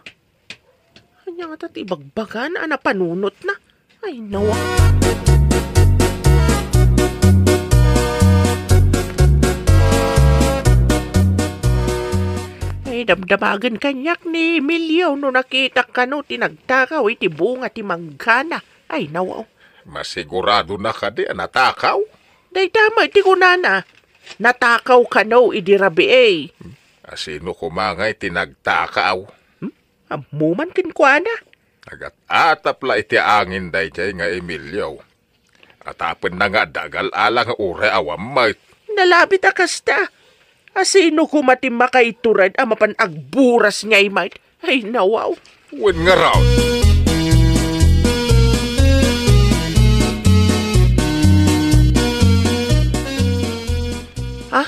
ania ngata ti ibagbagana a napanunotna? Ay, nawa. Ay, damdamagen kaniak ni Emilio no nakitak kano ti nagtakaw iti bunga ti manggana. Ay, nawa. Masiguradona kadi a natakaw? Dayta met ti kunana, natakaw kano idi rabii. Asino koma ngay ti nagtakaw? Hmm? Ammo man kenkuana. Agat-atap la iti angin daydiay nga Emilio. Atapenna nga adda agal-ala nga uray awan met. Nalabit a kasta. Asino koma ti makaitured a mapan agburas ngay met? Ay, nawaw. Wen ngarud. Ha?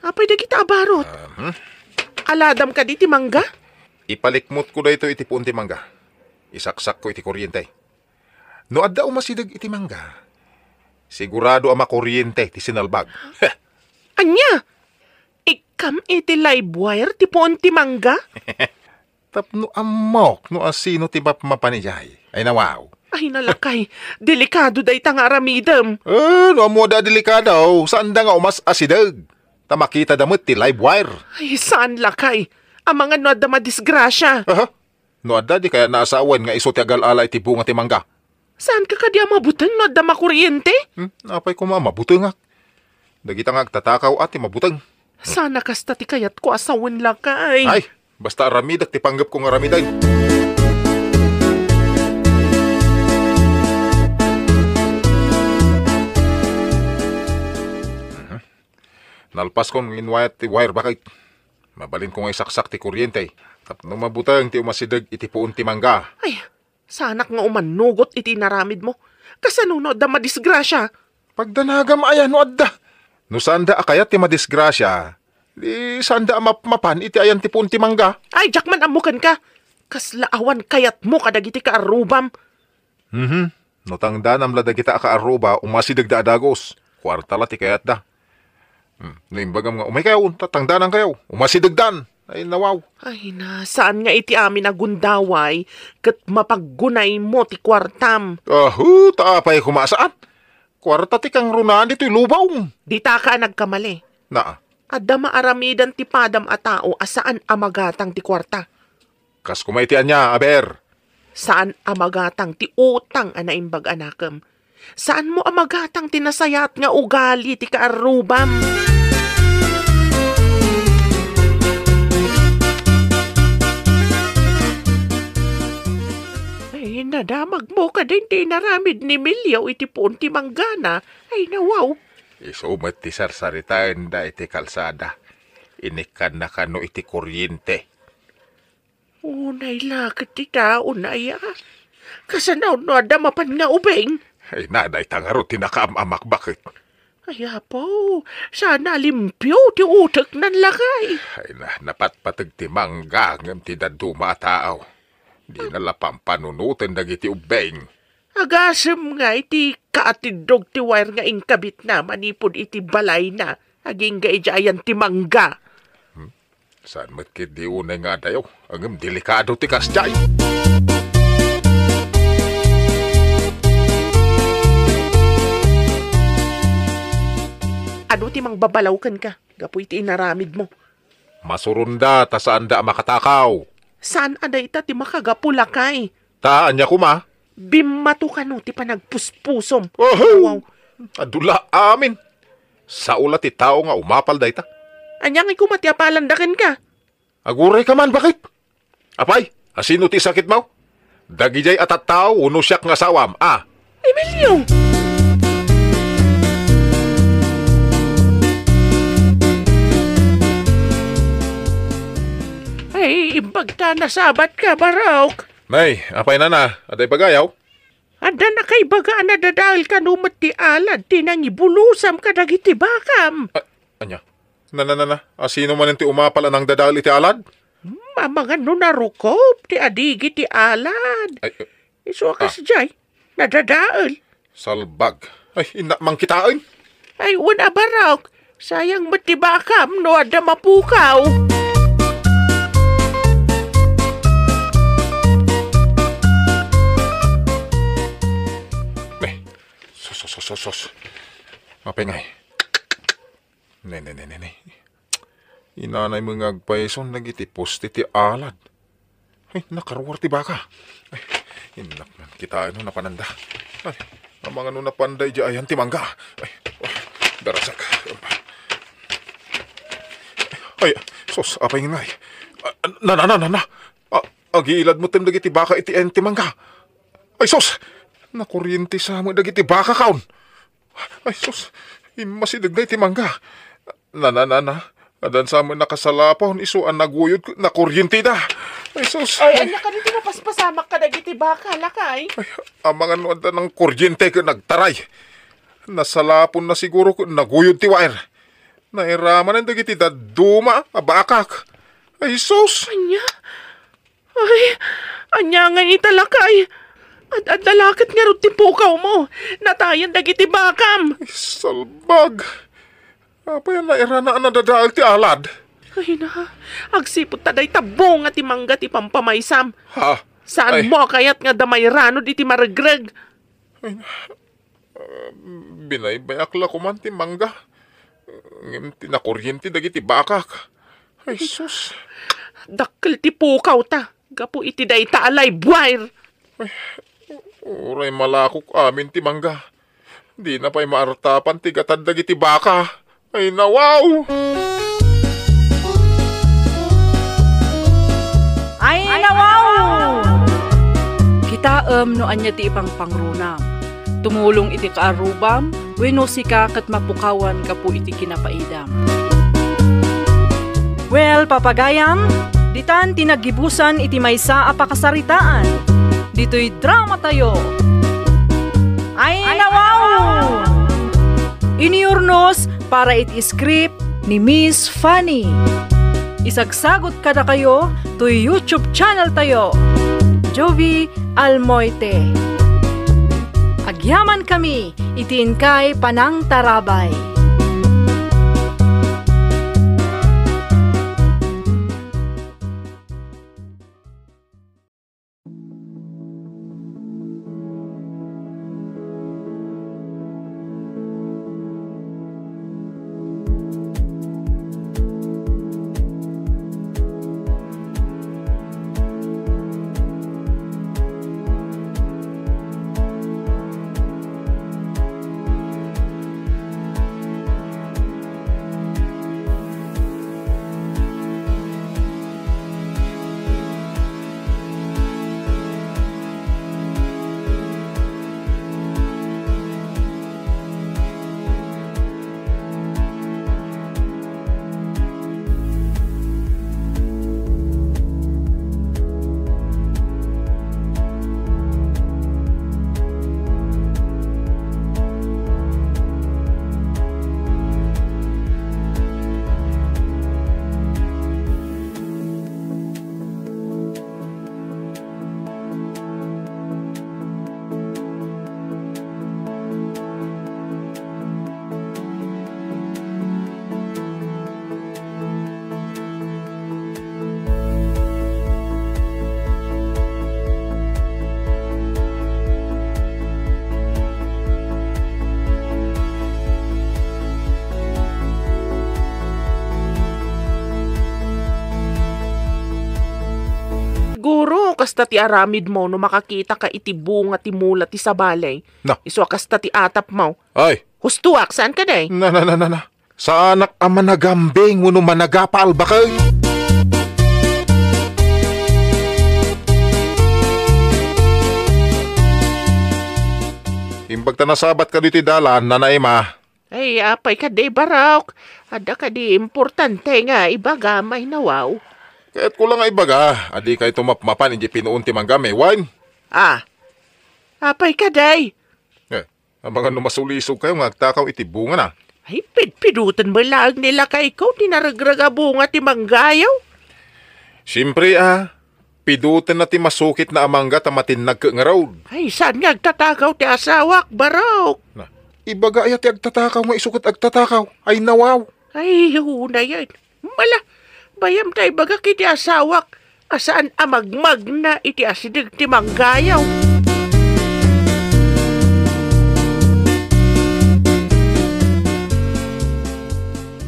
Apay dagita a barot? Aha. Aladam kadi ti mangga? Ipalikmutko daytoy iti puon ti mangga. Isaksakko iti kuryente. No adda umasideg iti mangga, sigurado a makuriente ti sinalbag. Ania? Ikkam iti live wire ti puon ti mangga? Tapno ammok no asino ti mapmapan idiay. Ay, nawaw. Ay, nalakay. Delikado dayta nga aramidem. Eh, no ammo da delikado, saanda nga umas-asideg. Ta makitada met ti live wire. Ay, saan lakay? Amangan no adda madisgrasia. Aha. No adda, di kayatna a sawen nga isu ti agal-ala iti bunga ti mangga. Saanka kadi a mabuteng no adda makuriente? Hmm, apay koma a mabutengak? Dagita nga agtatakaw a ti mabuteng. Saan a kasta ti kayatko a sawen lakay. Ay, basta aramidek ti panggepko nga aramiden. Mhm. Nalpaskon nga inwayat ti wire bakit. Mabalinko nga isaksak ti kuryente tapno mabuteng ti umasideg iti puon ti mangga. Ay, saanak nga umanugot iti inaramidmo. Kasano no adda madisgrasia? Pagdanagam aya no adda. No saanda a kayat ti madisgrasia, di saanda a mapmapan iti ayan ti puon ti mangga. Ay, diak man ammo kenka. Kasla awan kayatmo kadagiti kaarrubam. Mhm. No tangdanam la dagita a kaarruba, umasidegda a dagus. Kuarta la ti kayatda. Hmm. No imbagam nga, "Umaykayo, ta tangdanankayo." Umasidegdan. Ay, nawaw. Ay na, saan nga iti amin a gundaway, ket mapaggunaymo ti kuartam. Ahu, ta apay koma a saan? Kuarta ti kangrunaan ditoy lubong. Ditaka a nagkamali. Naa. Adda maaramidan ti padam a tao a saan a magatang ti kuarta. Kas koma iti ania, aber? Saan a magatang ti utang a naimbag a nakem. Saanmo a magatang ti nasayaat nga ugali ti kaarrubam. Ay, nadamagmo kadin ti inaramid ni Emilio iti puon ti manggana. Ay, nawaw. Isu met ti sarsaritaenda iti kalsada. Inikkanna kano iti kuryente. Unay la ket ti tao, nay a. Kasano no adda mapan nga ubing? Ay, na, dayta ngarud ti nakaam-amak, bakit? Ay, Apo, sana limpio ti uteknan lakay. Ay, na, napatpateg ti mangga ngem ti dadduma a tao. Dina la pampanunoten dagiti ubbing. Agasem nga iti kaatiddog ti wire nga inkabitna manipud iti balayna, agingga idiay ayan ti mangga. Hmm? Saan met ketdi unay nga adayo? Ngem delikado ti kasdiay. Adu ti mangbabalaw kenka gapu iti inaramidmo? Masuronda ta saanda a makatakaw. Saan a dayta ti makagapu, lakay? Ta ania koma? Bimmato kano ti panagpuspusom. Oho! Wow. Adu la amin. Sao la ti tao nga umapal dayta. Ania ngay koma ti apalanda kenka? Agurayka man, bakit? Apay, asino ti sakitmo? Dagidiay a tattao wenno siak nga asawam, a? Emilio! Ay, imbag ta nasabat ka, Barok. Nay, apay nana? Adda ibagayaw? Adda nakaibaga a nadadael kano met ti alad ti nangibulusam kadagiti bakam. A-, ania? Nana, nana, a sino manen ti umapal a nangdadael iti alad? Hmm, amangan no narukop ti adigi ti alad. Ay, eh, Isu a ah. Kasdiay, nadadael. Salbag. Ay, innak man kitaen. Ay, wen a Barok. Sayang met ti bakam no adda mapukaw. Eh, sus, sus, sus, sus, sus. Apay ngay? Ne, ne, ne, ne, ne. Inanay met nga agpayson dagiti poste ti alad. Ay, nakaruar ti baka. Ay, innak man kitaen no napananda. Ay, amangan no napanda idiay ayan ti mangga. Ay, oh, darasek. Ay, sus, apay ngay? Ah, na, na, na, na, na. Ah, agiilad metten dagiti baka iti ayan ti mangga. Ay, sus! Nakoriente sa met dagiti baka, kaon. Ay, sus! Immasideg dayta ti mangga. Na, na, na, na. Addan sa met nakasalapon, isu a naguyod, nakorienteda. Ay, sus! Ay, ania kadi ti napaspasamak kadagiti baka, lakay? Ay, amangan no adda nangkoriente ket nagtaray. Nasalaponna siguro ket naguyod ti wire. Nairamanen dagiti dadduma a bakak. Ay, sus! Ania? Ay, ania ngay ita, lakay? Ad-adda la ket ngarud ti pukawmo. Natayen dagiti bakam. Ay, salbag. Apay a nairana a nadadael ti alad? Ay na, agsipud ta dayta bunga ti mangga ti pampamaysam. Ha? Saanmo a kayat nga adda mairanod iti maregreg? Ay na, Ah, binaybayak la koman ti mangga. Ngem ti nakoriente dagiti bakak. Ay, sus. Dakkel ti pukawta gapu iti dayta a live wire. Ay, uray malakok amin ti mangga. Dina pay maartapan ti gatad dagiti baka. Ay, nawaw! Ay, nawaw! Kitaem no ania ti ipangpangrunam. Tumulong iti kaarrubam, wenno sika ket mapukawan gapu iti kinapaidam. Well, papagayam, ditan ti naggibusan iti maysa a pakasaritaan. Ditoy dramatayo. Ay, nawaw! Iniurnos para iti script ni Miss Fanny. Isagsagut kadakayo toy YouTube channel tayo, Jovie Almoite. Agyaman kami iti inkay panangtarabay. Siguro, kasta ti aramidmo no makakitaka iti bunga ti mula ti sabali. Na. Isu a kasta ti atapmo. Ay. Hustoak, saan kadi? Na, na, na, na, na. Saanak a managambing wenno managapal, baket. Imbag ta nasabat kadi ti dalan, Nana Emma. Ay, apay kadi, Barok? Adda kadi importante nga ibagam, ay nawaw? Kayatko la nga ibaga a dikayto mapmapan idiay pinuon ti mangga, May Wine. Ah, apay kadi? Eh, amangan no masulisogkayo nga agtakaw iti bungana. Ay, pidpiduten met laeng ni lakayko ti naregreg a bunga ti manggayo. Siempre, a, pidutenna ti masukitna a mangga ta matinnag ket ngarud. Ay, saan nga agtatakaw ti asawak, barok? Na, ibaga aya ti agtatakaw nga isu ket agtatakaw? Ay, nawaw. Ay, unayen. Mala, bayam ta ibagak iti asawak a saan a magmagna iti asideg ti manggayo.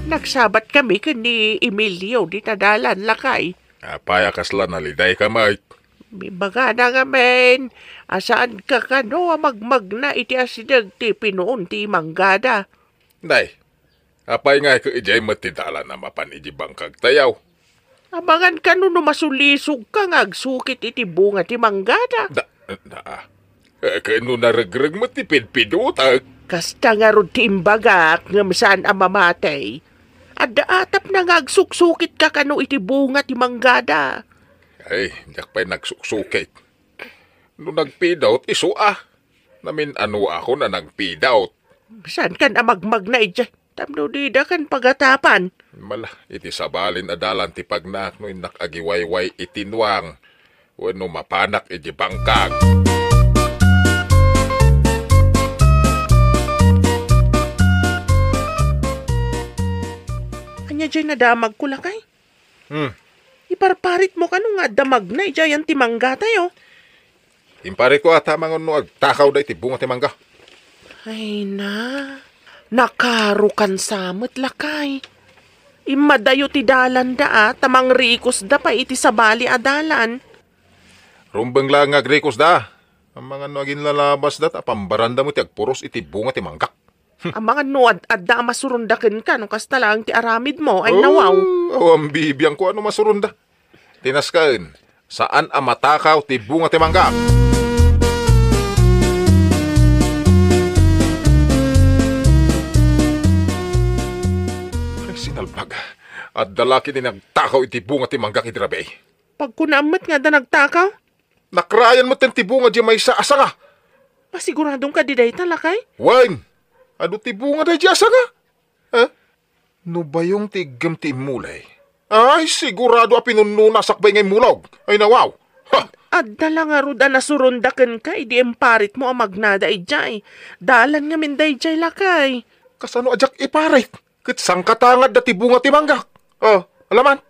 Nagsabat kami ken ni Emilio dita dalan, lakay. Apay a kasla nalidayka met? Ibagana ngamin a saanka kano a magmagna iti asideg ti pinuon ti manggada. Nay, apay nga ket idiay met ti dalan a mapan iti bangkagtayo? Amangan kano no masulisogka nga agsukit iti bunga ti manggada. Da, da, eh, ken no naregreg met ti pidpidutek? Kasta ngarud ti imbagak ngem saan a mamati. Adda atapna nga agsuksukitka kano iti bunga ti manggada. Ay, diak pay nagsuksukit. No nagpidawt, isu a. Namin-anoakon a nagpidawt. Saankan a magmagna idiay tapno didakan pagatapan? Mala, iti sabalin a dalan ti pagnak no innak agiwayway iti nuang wenno mapanak iti bangkag. Ania diay nadamagko, lakay? Hmm. Iparparitmo kano nga adda magna idiay ayan ti manggatayo? Imparitko a ta amangan no agtakaw da iti bunga ti mangga. Ay na, nakarokan sa met, lakay. Immadayo ti dalanda a, ta mangrikosda pay iti sabali a dalan. Rumbeng laeng nga agrikosda. Amangan no aginlalabasda ta pambaranda met ti agpuros iti bunga ti manggak. Amangan no ad-, adda a masuronda kenka no kasta laeng ti aramidmo, ay nawaw. Oh, awan bibiangko a no masuronda. Ti naskaen, saan a matakaw ti bunga ti mangga. Ay, sinalbag. Adda la ket ni nagtakaw iti bunga ti mangga iti rabii. Pagkunaam met nga adda nagtakaw? Nakrayan metten ti bunga diay maysa a sanga. Masiguradong kadi dayta, lakay? Wen, adu ti bunga daydiay a sanga. Eh? No bayong ti iggem ti immulay, ay, sigurado a pinunnona sakbay nga immulog. Ay, nawaw. Ha! Adda la ngarud a nasuronda kenka idi imparitmo a magnada idiay. Dalan ngamin daydiay, lakay. Kasano a diak iparit? Ket sangkatangad da ti bunga ti manggak. Oh, alaman.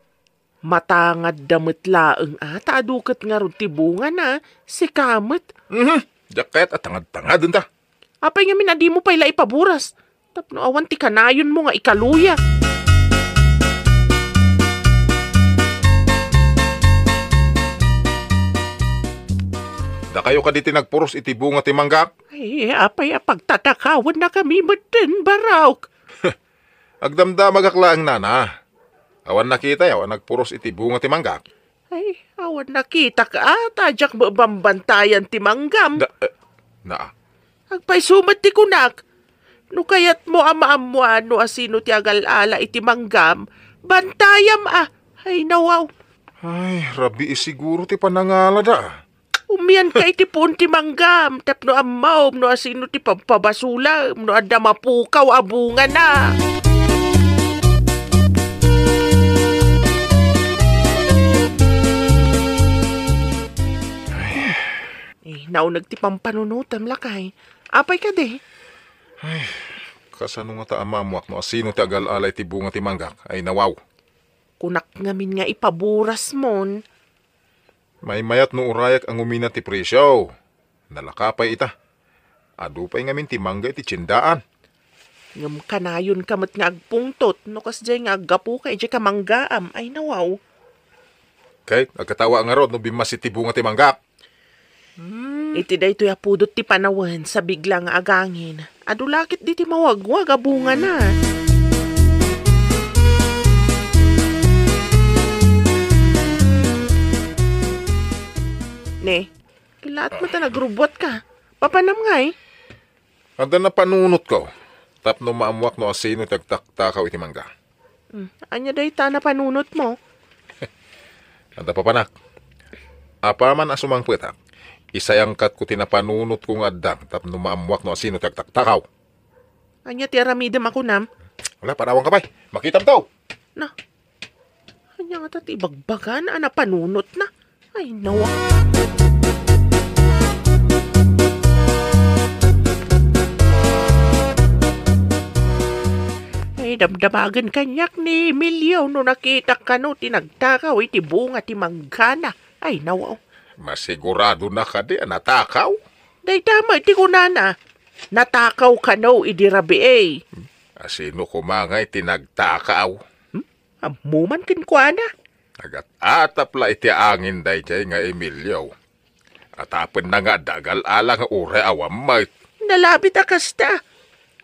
Matangadda met laeng a, ta adu ket ngarud ti bungana, sika met. Mhm. Diak kayat a tangad-tangaden ta. Apay ngamin a dimo pay la ipaburas? Tapno awan ti kanayonmo nga ikaluya. Dakayo kadi ti nagpuros iti bunga ti manggak? Ay, apay a pagtatakawennakami metten, barok? Agdamdamagak laeng, nana. Awan nakitayo a nagpuros iti bunga ti manggak. Ay, awan nakitak a, ta diak met bambantayan ti manggam. Da, eh, na. Agpayso met ti kunak. No kayatmo a maammoan no asino ti agal-ala iti manggam, bantayam a. Ay, nawaw. Ay, rabii siguro ti panangalada. Umianka iti puon ti manggam tapno ammom no asino ti pagpabasolam no adda mapukaw a bungana. Eh, nauneg ti pampanunotem, lakay. Apay kadi? Ay, kasano ngata a maammoak no asino ti agal-ala iti bunga ti manggak? Ay, nawaw. Kunak ngamin nga ipaburasmon. Maymayat no urayak a ngumina ti presio. Nalaka pay ita. Adu pay ngamin ti mangga iti tiendaan. Ngem kanayonka met nga agpungtot no kasdiay nga aggapuka idiay kamanggaam. Ay, nawaw. Ket agkatawa ngarud no bimmassit ti bunga ti manggak. Hmm. Iti daytoy a pudot ti panawen, sabigla nga agangin. Adu la ketdi ti mawagwag a bungana. Ne, kilaat met a nagrubbuatka. Papanam ngay? Adda napanunotko, tapno maammoak no asino ti agtaktakaw iti mangga. Hmm, ania dayta napanunotmo? Adda papanak. Apaman a sumangpetak, isayangkatko ti napanunotko nga addang tapno maammoak no asino ti agtaktakaw. Ania ti aramidem a kunam? Wala, panawanka pay. Makitamto! Na, ania ngata ti ibagbagana a napanunotna? Ay, nawa. Ay, damdamagen kaniak ni Emilio no nakitak kano ti nagtakaw iti bunga ti manggana. Ay, nawa. Masiguradona kadi a natakaw? Dayta met ti kunana, natakaw kano idi rabii. Asino koma ngay ti nagtakaw? Hmm? Ammo man kenkuana. Agat-atap la iti angin daydiay nga Emilio. Atapenna nga adda agal-ala nga uray awan met. Nalabit a kasta.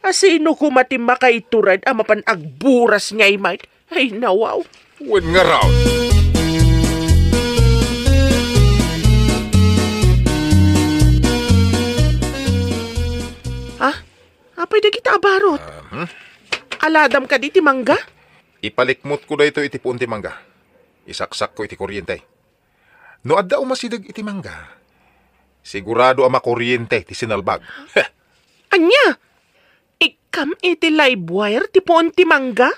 Asino koma ti makaitured a mapan agburas ngay met? Ay, nawaw. Wen ngarud. Ah, apay dagita a barot? Aha. Aladam kadi ti mangga? Ipalikmotko daytoy iti puon ti mangga. Isaksakko iti kuryente. No adda umasideg iti mangga, sigurado a makuryente ti sinalbag. Ania? Ikkam iti live wire ti puon ti mangga?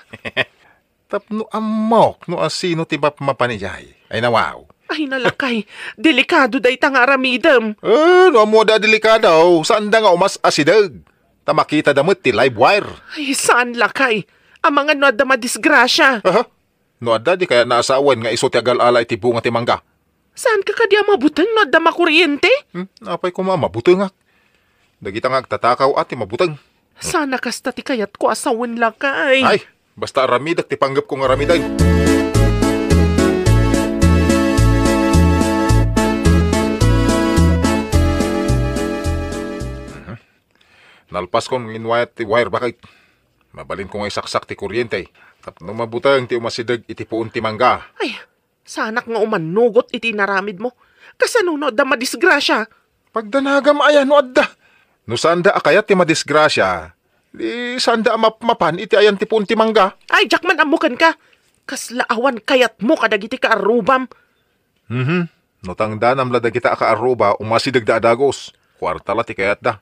Tapno ammok no asino ti mapmapan idiay. Ay, nawaw. Ay, nalakay. Delikado dayta nga aramidem. Eh, no ammo da delikado, saanda nga umas-asideg. Ta makitada met ti live wire. Ay, saan, lakay. Amangan no adda madisgrasia. Aha. No adda, di kayatna a sawen nga isu ti agal-ala iti bunga ti mangga. Saanka kadi a mabuteng no adda makuryente? Hmm, apay koma a mabutengak? Dagita nga agtatakaw a ti mabuteng. Saan a kasta ti kayatko a sawen, lakay. Ay, basta aramidek ti panggepko nga aramiden. Mhm. Nalpaskon nga inwayat ti wire bakit. Mabalinko nga isaksak ti kuryente tapno mabuteng ti umasideg iti puon ti mangga. Ay, saanak nga umanugot iti inaramidmo. Kasano no adda madisgrasia? Pagdanagam aya no adda. No saanda a kayat ti madisgrasia, di saanda a mapmapan iti ayan ti puon ti mangga. Ay, diak man ammo kenka. Kasla awan kayatmo kadagiti kaarrubam. Mhm. No tangdanam la dagita a kaarruba, umasidegda a dagus. Kuarta la ti kayatda.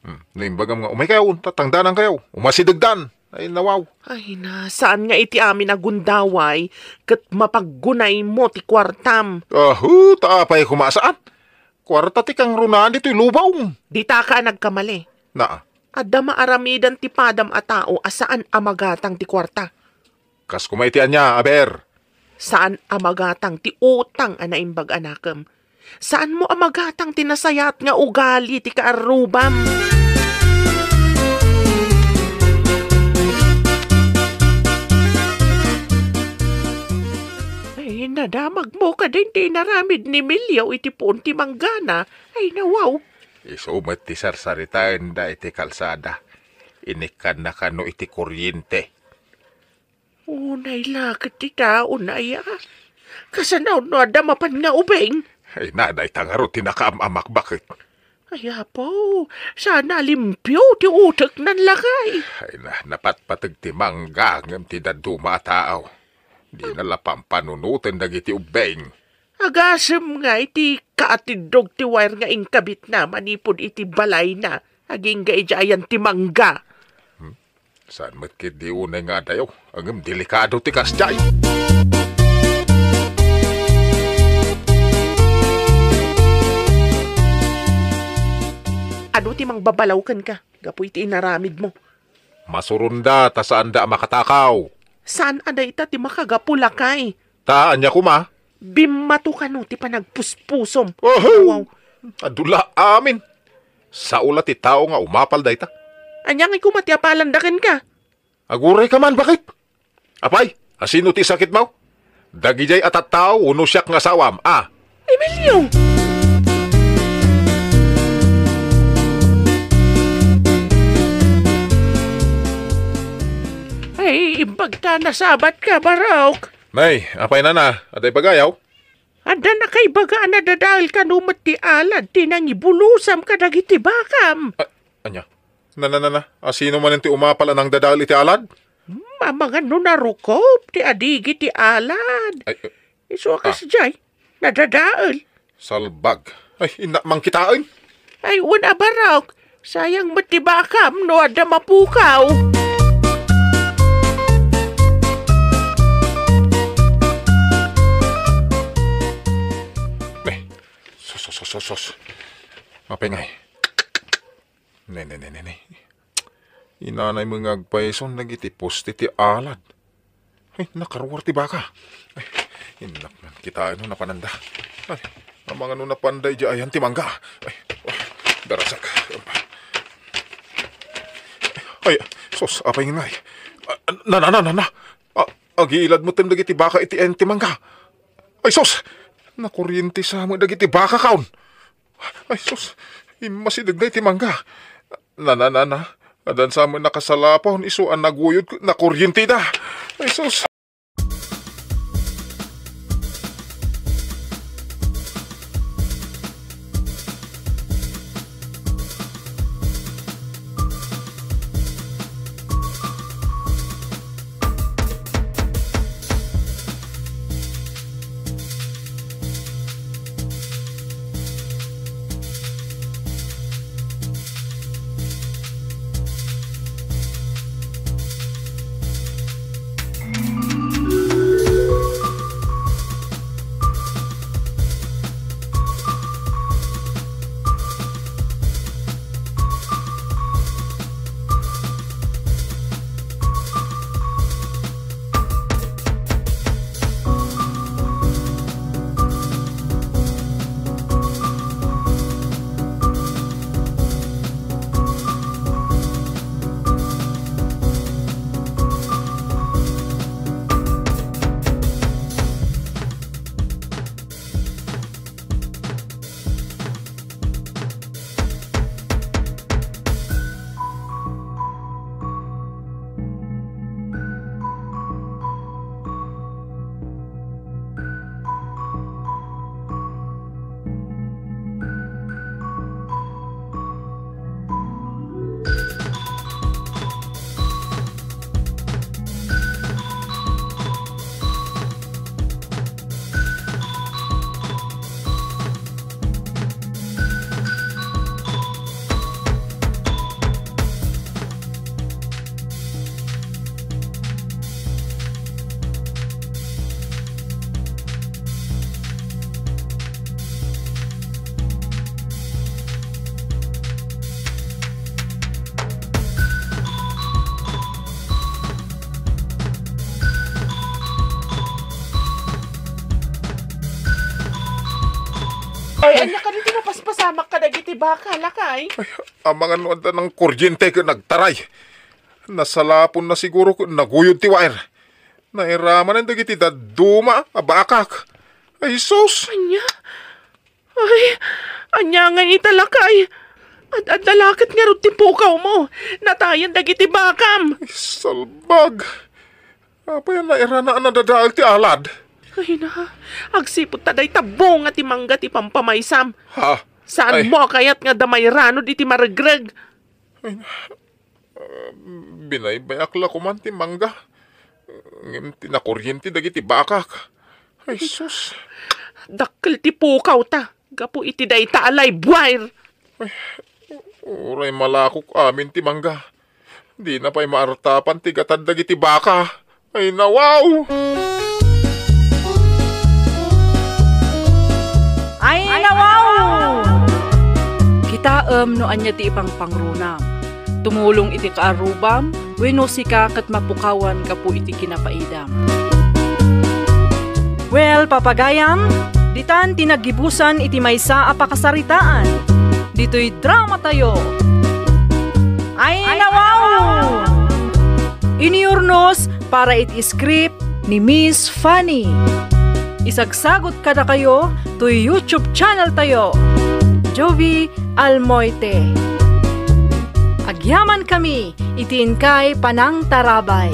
Hmm. No imbagam nga, "Umaykayo, ta tangdanankayo." Umasidegdan. Ay, nawaw. Ay na, saan nga iti amin a gundaway, ket mapaggunaymo ti kuartam. Ahu, ta apay koma a saan? Kuarta ti kangrunaan ditoy lubong. Ditaka a nagkamali. Naa. Adda maaramidan ti padam a tao a saan a magatang ti kuarta. Kas koma iti ania, aber? Saan a magatang ti utang a naimbag a nakem. Saanmo a magatang ti nasayaat nga ugali ti kaarrubam. Ay, nadamagmo kadin ti inaramid ni Emilio iti puon ti manggana. Ay, nawaw. Isu met ti sarsaritaenda iti kalsada. Inikkanna kano iti kuryente. Unay la ket ti taon aya. Kasano no adda mapan nga ubing? Ay na, dayta ngarud ti nakaam-amak baket. Ay, Apo, sana limpio ti uteknan, lakay. Ay na, napatpateg ti mangga ngem ti dadduma a tao. Dina la pampanunoten dagiti ubbing. Agasem nga iti kaatiddog ti wire nga inkabitna manipud iti balayna, agingga idiay ayan ti mangga. Hmm? Saan met ketdi unay nga adayo? Ngem delikado ti kasdiay. Adu ti mangbabalaw kenka gapu iti inaramidmo? Masuronda ta saanda a makatakaw. Saan a dayta ti makagapu, lakay? Ta ania koma? Bimmato kano ti panagpuspusom. Oho! Wow. Adu la amin. Sao la ti tao nga umapal dayta. Ania ngay koma ti apalanda kenka? Agurayka man, baket? Apay, asino ti sakitmo? Dagidiay a tattao wenno siak nga asawam, a? Emilio! Ay, imbag ta nasabatka, Barok. Nay, apay nana, adda ibagayaw? Adda nakaibaga a nadadael kano met ti alad ti nangibulusam kadagiti bakam. A-, ania? Na, na, na, na. Asino manen ti umapal a nangdadael iti alad? Hmm, amangan no narukop ti adigi ti alad. Ay, eh. Isu a Ah. kasdiay, nadadael. Salbag. Ay, innak man kitaen. Ay, wen a barok. Sayang met ti bakam no adda mapukaw. Ay, sus, sus, sus, sus, sus. Mapengay. Ne, ne, ne, ne, ne. Inanay met nga agpaison dagiti poste ti alad. Ay, nakaruar ti baka. Ay, innak man kitaen no napananda. Ay, amangan no napanda idiay ayan ti mangga. Ay, oh, darasak. Ay, sus, apay ngay? Ah, na, na, na, na, na. Ah, agilad metten dagiti baka iti ayan ti mangga. Ay, sus! Nakoriente sa met dagiti baka kaon. Ay, sus! Immasideg ngay ti mangga. Na, na, na, na. Addan sa met nakasalapon, isu a naguyod, nakoriente da. Ay, sus! Ay, ania kadi ti napaspasamak kadagiti baka, lakay? Ay, amangan no adda nangkoriente ken nagtaray. Nasalaponna siguro ken naguyod ti wire. Nairamanen dagiti dadduma a bakak. Ay, sus! Ania? Ay, ania ngay ita, lakay? Ad-adda la ket ngarud ti pukawmo. Natayen dagiti bakam. Ay, salbag. Apay a nairana a nadadael ti alad? Ay na, agsipud ta dayta bunga ti mangga ti pampamaysam. Ha? Saanmo a kayat nga adda mairanod iti maregreg? Ay na, ah, binaybayak la koman ti mangga. Ngem ti nakoriente dagiti bakak. Ay, sus. Dakkel ti pukawta gapu iti dayta a live wire. Ay, uray malakok amin ti mangga. Dina pay maartapan ti gatad dagiti baka. Ay, nawaw! Ay, nawaw! Kitaem no ania ti ipangpangrunam. Tumulong iti kaarrubam, wenno sika ket mapukawan gapu iti kinapaidam. Well, papagayam, ditan ti naggibusan iti maysa a pakasaritaan. Ditoy dramatayo. Ay, nawaw! Iniurnos para iti script ni Miss Fanny. Isagsagut kadakayo toy YouTube channel tayo, Jovie Almoite. Agyamankami iti inkay panangtarabay.